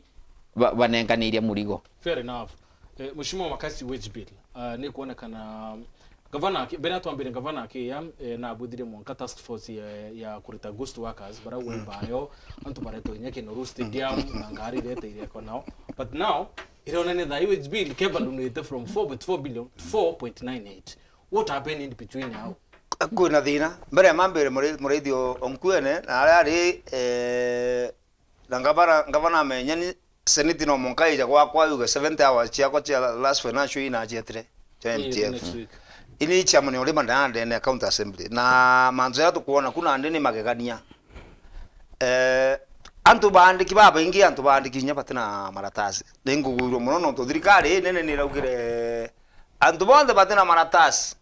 ba-, banenkaniria murigo. Fair enough. Eh, Mheshimiwa Makasi, wage bill, ah, ni kuonekana gavana aki-, mbere atwambire gavana akiya, eh, na abwithire mwanka task force ya, ya kurita ghost workers, bara we bayo, antu baretwe inya Kinoru Stadium, na ngari ireteire ko nao. But now, irona ni thai wage bill, keba ndunite from four point four billion to four point nine eight. What happened in between now? Kwina thina. Mbere ya mambire muri-, murithi o, o nkuene, na aria ari, eh, na ngavana, ngavana amenya ni seneti no mwanka ija gwakwa yuge seventy hours ciakwa cia last financial year inacietire, cia Ii, M T F. Next week. Ini chairman uri mandana ndene ya county assembly. Na mantu ya tukuona kuna ndi ni magegania. Eh, antu baandiki babaingi, antu baandiki inya batina maratasi. Ni ngugwirua mono nontu thirikari ii nene ni iraugire antu bonthe batina maratasi.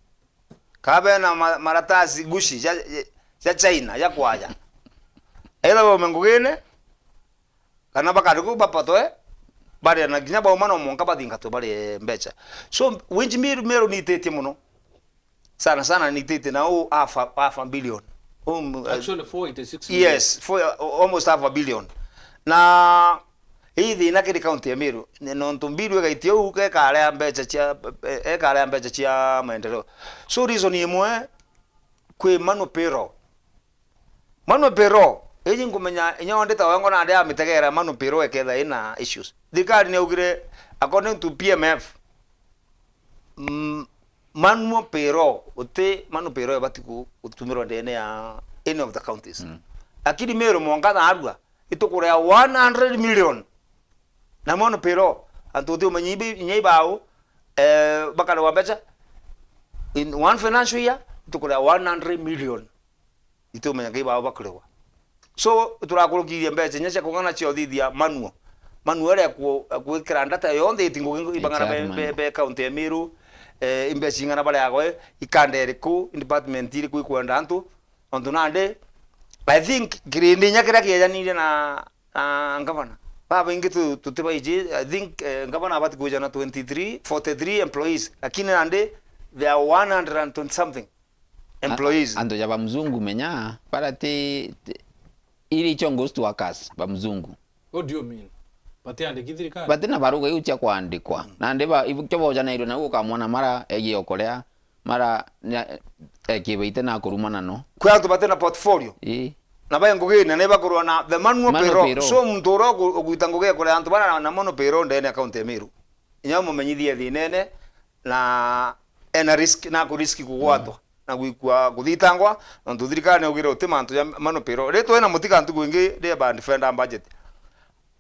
Ka bena ma-, maratasi Gucci ja, ja, ja China, ja kwaja. Either baume ngugine, kana bakari kuu bapatwe, baria na kinya bauma no mwanka bathingatwe bari mbeca. So, wage bill Meru niititie mono. Sana sana niititie na u half a, half a billion. Um, uh, Actually, four eighty-six million. Yes, for, uh, almost half a billion. Na Ii thina kiri county ya Meru, ni nontu mbiru igaitia uu, ekarea mbeca cia, e-, ekarea mbeca cia maendeleo. So reason imwe, kwi manual payroll. Manual payroll, iji nkumenya inya ondi ta wengwa nandi amitegera manual payroll eketha ina issues. Thirikari niaugire, according to P M F, mm, manual payroll, uti manual payroll ibati ku-, gutumirwa ndene ya any of the counties. Mm. Lakini Meru mwanka naarua, itukurea one hundred million. Na mono payroll, antu uti umenya ibe-, inya ibau, eh, bakarwa mbeca. In one financial year, itukurea one hundred million. Iti umenya ngai bau bakurwa. So, turakurukirie mbeca inya cia kung'ana cia uthithia manual. Manual iria ku-, gwikira ndata yonthe iti ngugi ibang'ana be, be, be county ya Meru, eh, imbeca ing'ana bariagwe, ikanda iriku, department iriku ikwenda antu. Nontu nandi, I think, kirindi inya kiria kiejanirie na, na ngavana. Babaingi tu-, tutibaiji, I think, eh, ngavana abati kwijana twenty-three, forty-three employees. Lakini nandi, there are one hundred and twenty something employees. A-, antu ja ba mzungu menya, bara ti, ti, iri icio ghost workers ba mzungu. What do you mean? Batiandiki thirikari? Bati na baruga iu cia kwandikwa. Nandi ba, ibu-, kio bojanairwe nau ukamwona mara egie okorea, mara, nya-, ekibaite na kurumana no. Kwi antu bati na portfolio. Ii. Na bai ngugine ni bakurwa na the manual payroll. So muntu uria uku-, ugwita ngugi ekurea antu bara na manual payroll ndene account ya Meru. Inya umumenyithie thinene na ena risk, na ku risk kugwatwa. Na gwikua kuthitangwa, nontu thirikari niaugire uti mantu ja manual payroll. Ri twina Mutiga ntuku ingi ri ba defender budget.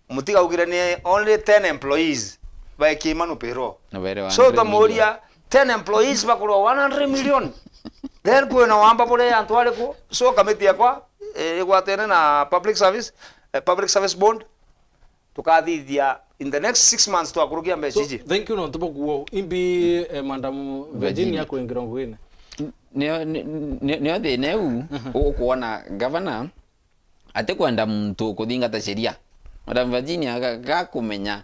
Mutiga augire ni only ten employees baeki manual payroll. Na baere wa So hundred million. Utamuria, ten employees bakurwa one hundred million. Then kwina wamba bure antu ariku? So kamiti yakwa, eh, igwatene na public service, eh, Public Service Board, tukathithia in the next six months twakurukia mbeca iji. Thank you, nontu bwa kuo. Imbi, eh, Madam Virginia, Virginia, kwingira nguine. Nio, ni- ni- nio thina iu ukuona governor atikwenda muntu kuthingata sheria. Madam Virginia ga- gakumenya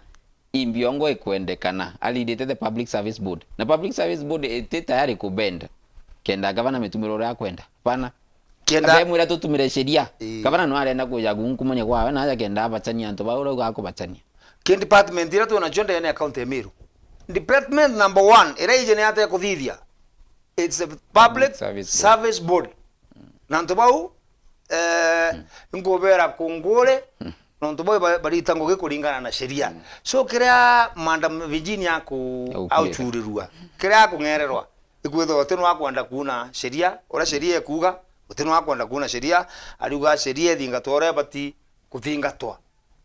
imbi yongwa ikwendekana, alidite the Public Service Board. Na Public Service Board iti tayari kubend kenda governor mitumire uria akwenda. Hapana. Kenda- Abemwira tutumire sheria. Ii. Gavana no arenda kuja gunkumania kwawe na aja kenda abachania antu bau urauga akubachania. Ki department iria twina cio ndene ya county ya Meru. Department number one, iria ije ni ate kuthithia. It's a public service board. Service board. Na antu bau, eh, nkubera kungure, na antu bau ba- barita ngugi kuringana na sheria. So kiria Madam Virginia aku- Aukwira. Auchurirua, kiria akung'ererwa, ikwithirwa uti nwa kwenda kuuna sheria, uria sheria ikuuga, uti nwa kwenda kuuna sheria, ariuga sheria ithingatwa uria ibati kuthingatwa.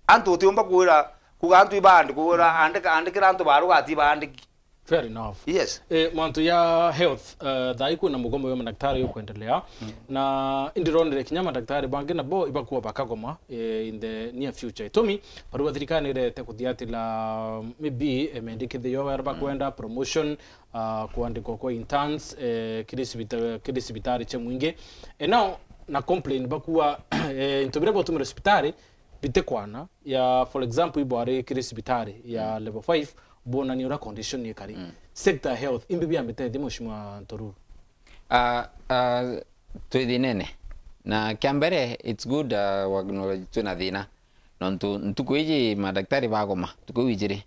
Antu utiumba kwira, kuuga antu ibaandi, kwira andika, andikira antu baruga ati baandiki. Fair enough. Yes. Eh, mantu ya health, eh, thaa ii kwina mugomo wa madaktari ukwendelea. Na indironire kinya madaktari bangi nabo ibakuwa bakagoma, eh, in the near future. Itumi, barua thirikari nirete kuthiatila maybe, eh, mendikithio yo baria bakwenda, promotion, ah, kuandikwa kwa interns, eh, kiri cibita-, kiri cibitari cia mwingi. Eh, now, na complain bakuwa, eh, into biria botumire cibitari, bitikwana, ya, for example, ibwari kiri cibitari ya level five, bonani uria condition ikari. Sector health, imbi bia mitethia, Mheshimiwa Ntoruru? Ah, ah, twi thinene. Na kia mbere, it's good, ah, wa-, no, twina thina. Nontu ntuku iji madaktari bagoma, ntuku iu ijiri,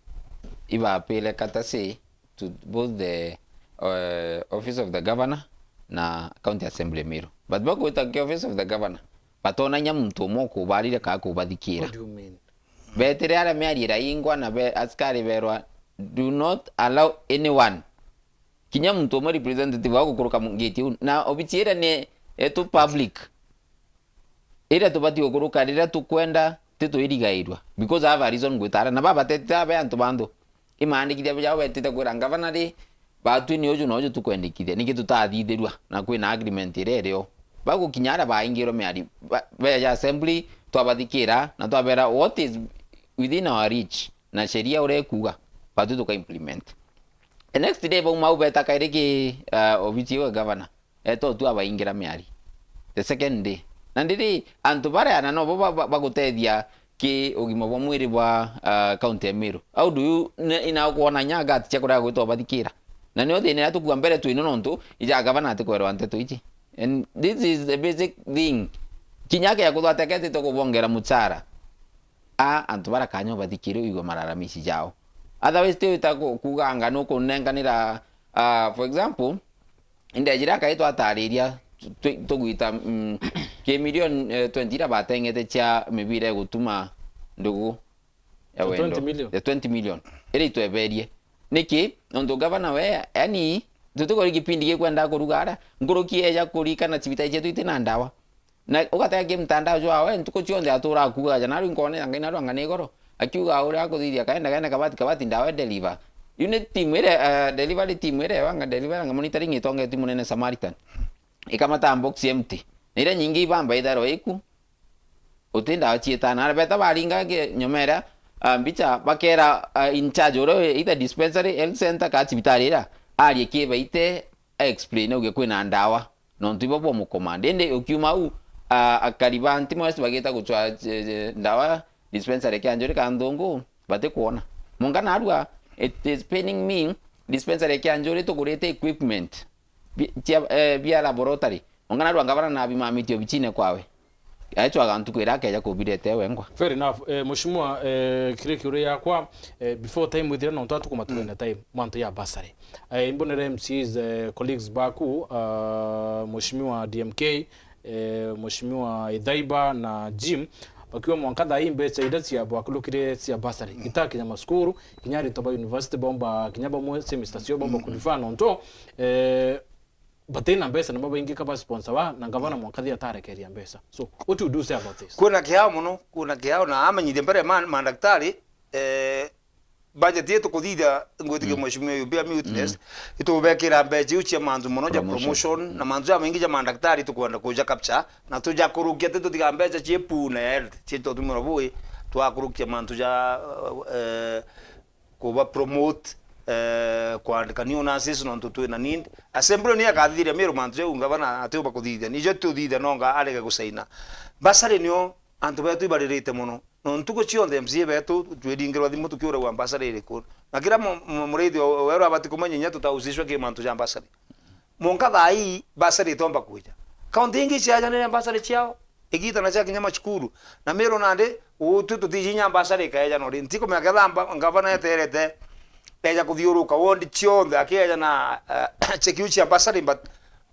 ibapile katasi to both the, uh, office of the governor na county assembly Meru. But bagwita ki office of the governor, batonanya muntu umwe ukubarire kaa kubathikira. What do you mean? Betire aria miario iraingwa na be, askari berwa, "Do not allow anyone, kinya muntu umwe representative wa gukuruka mu-, gate iu." Na obici iria ni yetu public. Iria tubati gukuruka riria tukwenda, titwirigairua. Because I have a reason gwita aria. Na babatete abe antu bantu. Imaandikithia bujao betite kwira ngavana ri, batwi ni uju na uju tukwendikithia. Niki tutathithirua na kwina agreement iria irio? Bagukinya aria baingirwe miari, ba-, beja assembly, twabathikira na twabera what is within our reach na sheria uria ikuuga, batwi tuka implement. The next day bauma au beta kairi ki, uh, obici iwe governor. Eto tu abaingira miari. The second day. Na ndiri antu baria na nobo ba-, ba-, bagutethia ki ugima bwa mwiri bwa, ah, county ya Meru. How do you, ne-, ina ukwona nya gati cia kuria gwitwa bathikira? Na nio thina iria tukua mbere twino nontu ija gavana atikwerwa nteto iji. And this is the basic thing. Kinya kia kuthwa ateketite kubongera muchara. A, antu bara kanya ubathikire uigwe malalamishi jao. Otherwise, ti wita ku-, kuuga anga nukunenganira, ah, for example, Indejire akai twatariria tu-, tu-, tugwita, mm, ki milioni, eh, twenty iria batengete cia mibira igutuma ndugu ya wendo. Twenty million. Ya twenty million. Iria itweberie. Niki? Nontu gavana we, yani, tutikori kipindi gikwenda kuruga aria. Nkuruki eja kurikana cibitari cietu itina ndawa. Na ugatega ki mtandao jwawe, ntuku cionthe aturaga kuuga, "Aja naru nkoonera Ngai naru anga ni igoro." Akiuga uria akuthithia kaenda, kaenda kabati, kabati ndawa deliver. Iu ni team iria, eh, delivery team iria ewanga deliver anga monitoring itongetwi munene Samaritan. Ikamata box empty. Na iria nyingi ibamba itharwa iku. Uti ndawa cietana. Ara beta baringa ki-, nyuma iria, ah, mbicha bakera, ah, in charge uria wi either dispensary, health center, ka cibitari iria. Arie kibaite, explain auge kwina ndawa. Nontu ibo bwa mukomandi. Indi ukiuma au, ah, akari ba Ntima West bagita gucwa, eh, eh, ndawa dispensary kia Njuri ka Nthungu, batikwona. Mwanka narua, it is paining me, dispensary kia Njuri tugurite equipment bi-, cia, eh, bia laboratory. Mwanka narua ngavana nabimamitie obichine kwawe. Aicwaga ntuku iria akeja kubirete wengwa. Fair enough. Eh, Mheshimiwa, eh, kiri kiuria yakwa, eh, before time ithira, nontu atukuma twenda time, mantu ya bursary. Eh, imbonere M Cs, eh, colleagues baku, ah, Mheshimiwa D M K, eh, Mheshimiwa Ithaiba na Jim, bakiuga mwanka thaa ii mbeca iria cia bwakulukire cia bursary, itakinya masukuru, kinya aritwa ba university baumba, kinya bamwe semester cio baumba kuliva nontu, eh, batina mbeca nabo baingi ka ba sponsor wa, na ngavana mwanka thi atarekeria mbeca. So, what do you say about this? Kwina kiao mono, kwina kiao, na amenyithia mbere ma, mandaktari, eh, budget yetu kuthithia, ngwitikia Mm. mheshimiwa U B A witness, Mm. itubekira mbeca iu cia mantu mono ja Promotion. promotion, Mm. na mantu jamaingi ja mandaktari tukwenda kuja capture, na tujakurukia ti tutiga mbeca cie puu na ya health, cie tutumira bui, twakurukia mantu ja, eh, kuba promote, eh, kwandika new nurses nontu twina need. Assembly ni akathithiria Meru mantu jau ngavana atiumba kuthithia, nijo tuthithia nonga arege gusaina. Bursary nio antu betu ibaririte mono. No ntuku cionthe M C A betu twiringirwa thimu tukiuragwa bursary iriku. Na kira mu-, mu-, murithi o-, weru abati kumenya inya tutahusishwa ki mantu ja bursary. Mwanka thaa ii bursary itomba kwija. Kaunti ingi ciajanire bursary ciao. Igita na ciakinya macukuru. Na Meru nandi, utwi tutiji inya bursary ikaeja nori. Ntikumenya ketha mba-, ngavana eterete, eja kuthiuruka ward cionthe, akieja na, eh, cheki iu cia bursary, but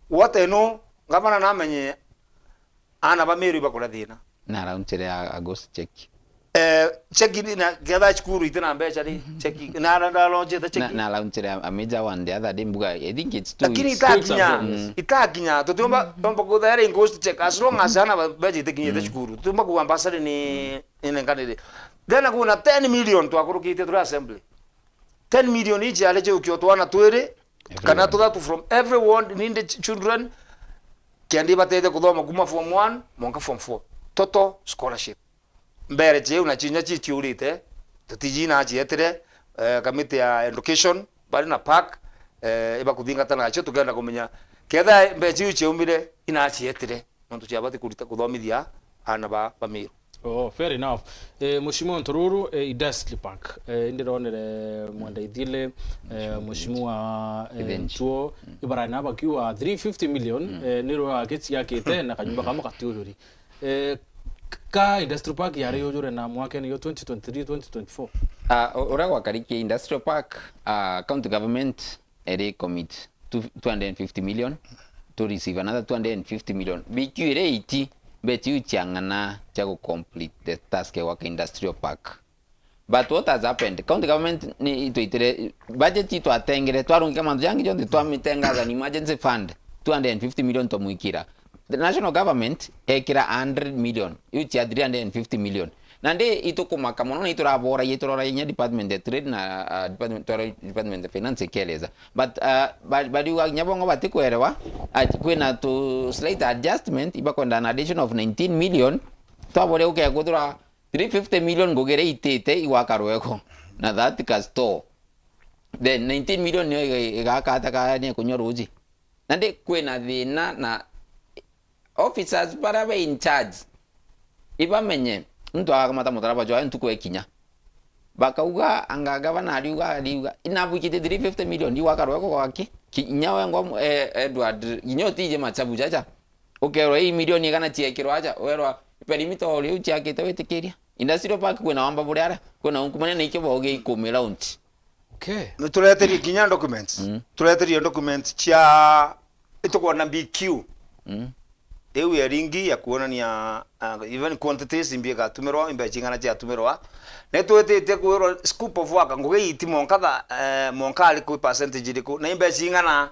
what I know, ngavana namenye aana ba Meru ibakuria thina. Na araunchire a, a ghost check. Eh, cheki ni na ketha cukuru iti na mbeca ri, cheki, na, na, na launchite cheki. Na, na launchire a, a major one the other day, mbuga, I think it's two Lakini weeks. Itakinya, Mm. itakinya, tutiumba, tumba kuthaira in ghost check, as long as ana ba-, mbeca itikinyite Mm. cukuru, tutiumba kuga bursary ni, ni nenganire. Then kuna ten million twakurukite turi assembly. Ten million each yari ciukio twana twiri, kana Everyone. tuthatu from every ward, nindi ch-, children, kenda ibateithia kuthoma kuma form one mwanka form four. Total scholarship. Mbere ciu na cinya ciciurite, tutiji na cietire, eh, kamiti ya education, bari na park, eh, ibakuthingatana nacio, tukenda kumenya ketha mbeca iu ciaumire, ina cietire, nontu ciabati kurita kuthomithia aana ba, ba Meru. Oh, fair enough. Eh, Mheshimiwa Ntururu, eh, Industry Park. Eh, indironere Mwenda Ithili, eh, Mheshimiwa, eh, Ithenji. Ntuo, Mm. ibarana bakiuga three fifty million, Mm. eh, niro agiciakite na kanyumba kamo gatiujuri. Eh, k-, ka Industry Park yari yujure na mwaka ni yo twenty twenty-three, twenty twenty-four. Ah, u-, uria gwakarikie Industrial Park, ah, County Government eri commit two, two hundred and fifty million, to receive another two hundred and fifty million. Bikiu iri iti, mbeca iu ciang'ana cia gu complete the task ya gwaka Industrial Park. But what has happened? County government ni itwitire budget itwatengere, twarungika mantu jangi jonthe, twamitenga as an emergency fund, two hundred and fifty million twamwikira. The national government ekira a hundred million, iu cia three hundred and fifty million. Nandi itukumaka mono, na ituraboragia, iturora inya department ya trade na, uh, department, twara department ya finance ikieleza. But, uh, ba-, bariuga kinya bongo batikwerewa, ati kwina tu slight adjustment, ibakwenda an addition of nineteen million, twaboria ukekuthura three fifty million ngugire itite igwaka rweko, na that ka store. Then nineteen million niyo iga-, igaka ata ka ni kunywa ruji? Nandi kwina thina na officers baria be in charge, ibamenye, muntu agakamata mutaraba jwae ntuku ekinya. Bakauga, anga gavana ariuga, ariuga, "Inabuikite three fifty million, igwaka rweko gwaki?" Ki-, inya wengwa, eh, Edward, inya utiji machabu jaja. Ukerwa, "Ii milioni igana ciekirwa aja?" Werwa, "Perimeter o riu ciakite witikiria." Industrial park kwina wamba buria aria, kwina unkumania na ikio boge ikumi launch. Okay. Ni tureterie kinya documents. Mm. Tureterie documents cia itukwona B Q. Mm. Riu ya ringi ya kuonania, uh, even quantities imbi igatumirwa, imbeca ing'ana ciatumirwa. Ni twitite kwirwa scope of work, ngugi iti monka tha-, eh, monka ari kwi percentage iriku, na imbeca ing'ana,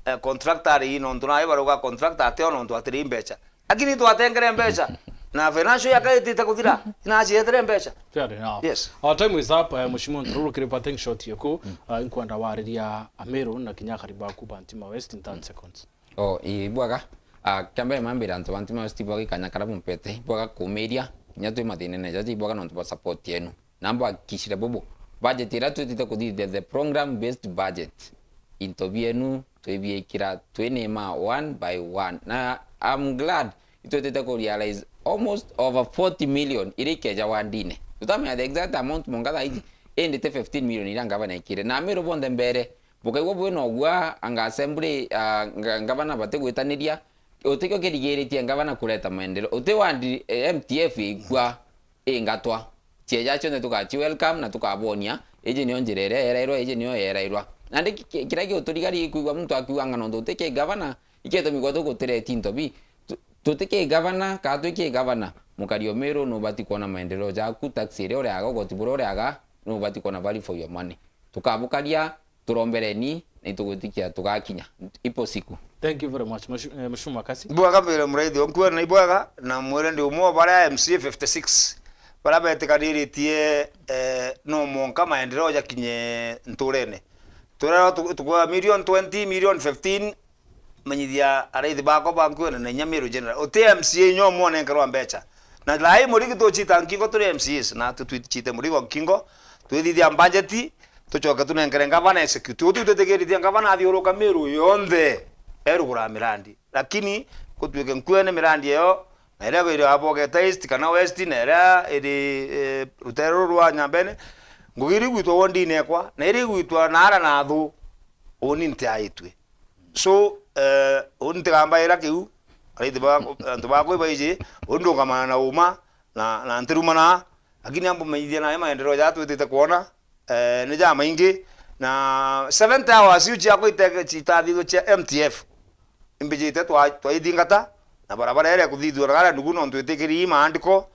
eh, contractor ari ii nontu nawe baruga contractor ateo nontu atiri mbeca. Lakini twatengere mbeca, na financial year ikaitite kuthira, inacietere mbeca. Fair enough. Yes. Our time is up, eh, Mheshimiwa Ntururu, kiri parting shot yeku, eh, inkwenda wariria Ameru na kinya akari baku ba Ntima West in thirty seconds. Oh, ii, ibwaga. Ah, kia mbere mambira antu ba Ntima West ibwaga ikanya karia bumpete, ibwaga kumiria, kinya twi mathinene jaja ibwaga nontu bwa support yenu. Na mbwakikishire bubu, budget iria twitite kuthithia the program based budget, into bienu twibiikira twinima one by one. Na I'm glad itwitite ku realize almost over forty million iria ikeja wardine. Tutamenya the exact amount monka thaa iji, indi ti fifteen million iria ngavana ekire. Na Ameru bonthe mbere, bukaigua bwina ugua anga assembly, ah, nga-, ngavana batigwitaniria, utikio kirigiritie ngavana kureta maendeleo. Uti ward, eh, M T F ikua ingatwa. Cieja cionthe tugaci welcome na tukabonia, iji niyo njira iria yerairwa, iji niyo yerairwa. Nandi ki-, ki-, kiria giuturigari ikwigua muntu akiuga ng'a nontu uti ki gavana, ikitumi gwa tugutireti into bi. Tu-, tuti ki gavana, kana twi ki gavana, mukari o Meru nubati kwona maendeleo jaku, tax iria uriaga, ugoti buria uriaga, nubati kwona value for your money. Tukabukaria, turombereni, na itugwitikia tugakinya. Ipo siku. Thank you very much, Mheshimiwa, eh, Mheshimiwa Makasi. Ibwega mbere muraithi, onkuwe na ibwega, na mwire ndi umwe wa baria M C A fifty-six baria betikaniritie, eh, no mwanka maendeleo jakinye nturene. Turerwa tu-, tukwa million twenty, million fifteen, menyithia araithi bakwa ba Nkuene na inya Meru General. Uti M C A inya umwe onenkerwa mbecha. Na thaa ii Murigi tuchita nkingo turi M C As, na tutwichite Murigo nkingo, twithithia mbanjeti, tucoke tunenkere ngavana execute. Uti twitikiritie ngavana athiuruka Meru yonthe, erugura mirandi. Lakini gutwike Nkuene mirandi iyo, na iria iri Abogeta East kana West, na iria iri, eh, rutere ruru rwa Nyambene, ngugi iria igwitwa wondine ekwa, na iria igwitwa naara na thu, uni ntiaitue. So, eh, uni ntigambaira kiu, araithi ba, antu bakwa ibaiji, uni ndungamana na uma, na, na ntirumana, lakini ambumenyithia nayo maendeleo jaria twitite kwona, eh, ni jamaingi, na seventy hours iu ciakwa ite-, citathithua cia M T F, imbijite twa-, twaithingata, na barabara iria ikuthithua na garia nugu nontu itikiri maandiko,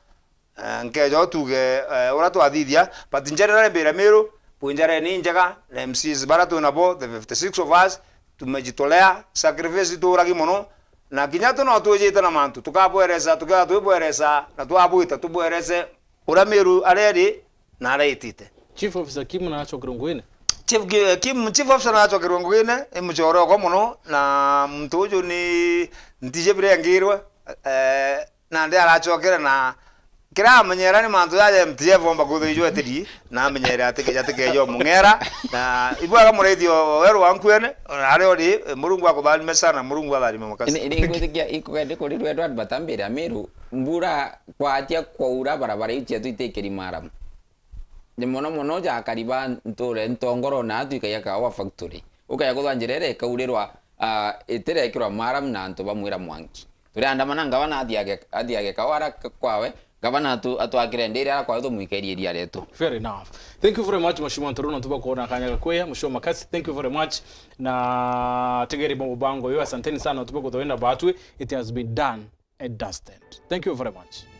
eh, nkeja tuge, eh, uria twathithia, but generally mbira Meru, bwinjara ni njega, na M Cs baria twinabo, the fifty-six of us, tumejitolea, sacrifice tuuragi mono, na kinya tu no twijite na mantu, tukabweresa, tukea twibweresa, na twabwita, tubwerese uria Meru aria iri na aria itite. Chief Officer Kim naracokerwe nguine? Chief Ki-, Kim, Chief Officer naracokerwe nguine, i muchore okwa mono, na muntu uju ni ntije birengirwe, eh, nandi aracokere na kiria amenyera ni mantu jaja M T F omba kwithwa ijwetiri, na amenyere ati kija tikejo mung'era, na ibwega muraithi o weru wa Nkuene, ona aria uri, eh, Murungu akutharime sana, Murungu atharime makasi. Ni, ni ngwitikia ikugendi kuri rweru Albert Ambire Amiru, mbura kwatia kwaura barabara iu cietu itikiri maramu. Ni mono mono jakari ba nture ntongoro na atu ikagia kawa factory. Ukaja kuthwa njira iria ikaurirwa, ah, itirekirwa maramu na antu bamwira mwanki. Turiandamana ngavana athiage, athiage kawa ara k-, kwawe, ngavana atu-, atwakire ndiri ara kwawe tumwikerie iria rietu. Fair enough. Thank you very much, Mheshimiwa Ntoru, nontu bwa kuona kanya gakweya, Mheshimiwa Makasi, thank you very much. Na tegeri mubango uyu, asanteni sana, nontu bwa kuthwa wina batwi. It has been done and dusted. Thank you very much.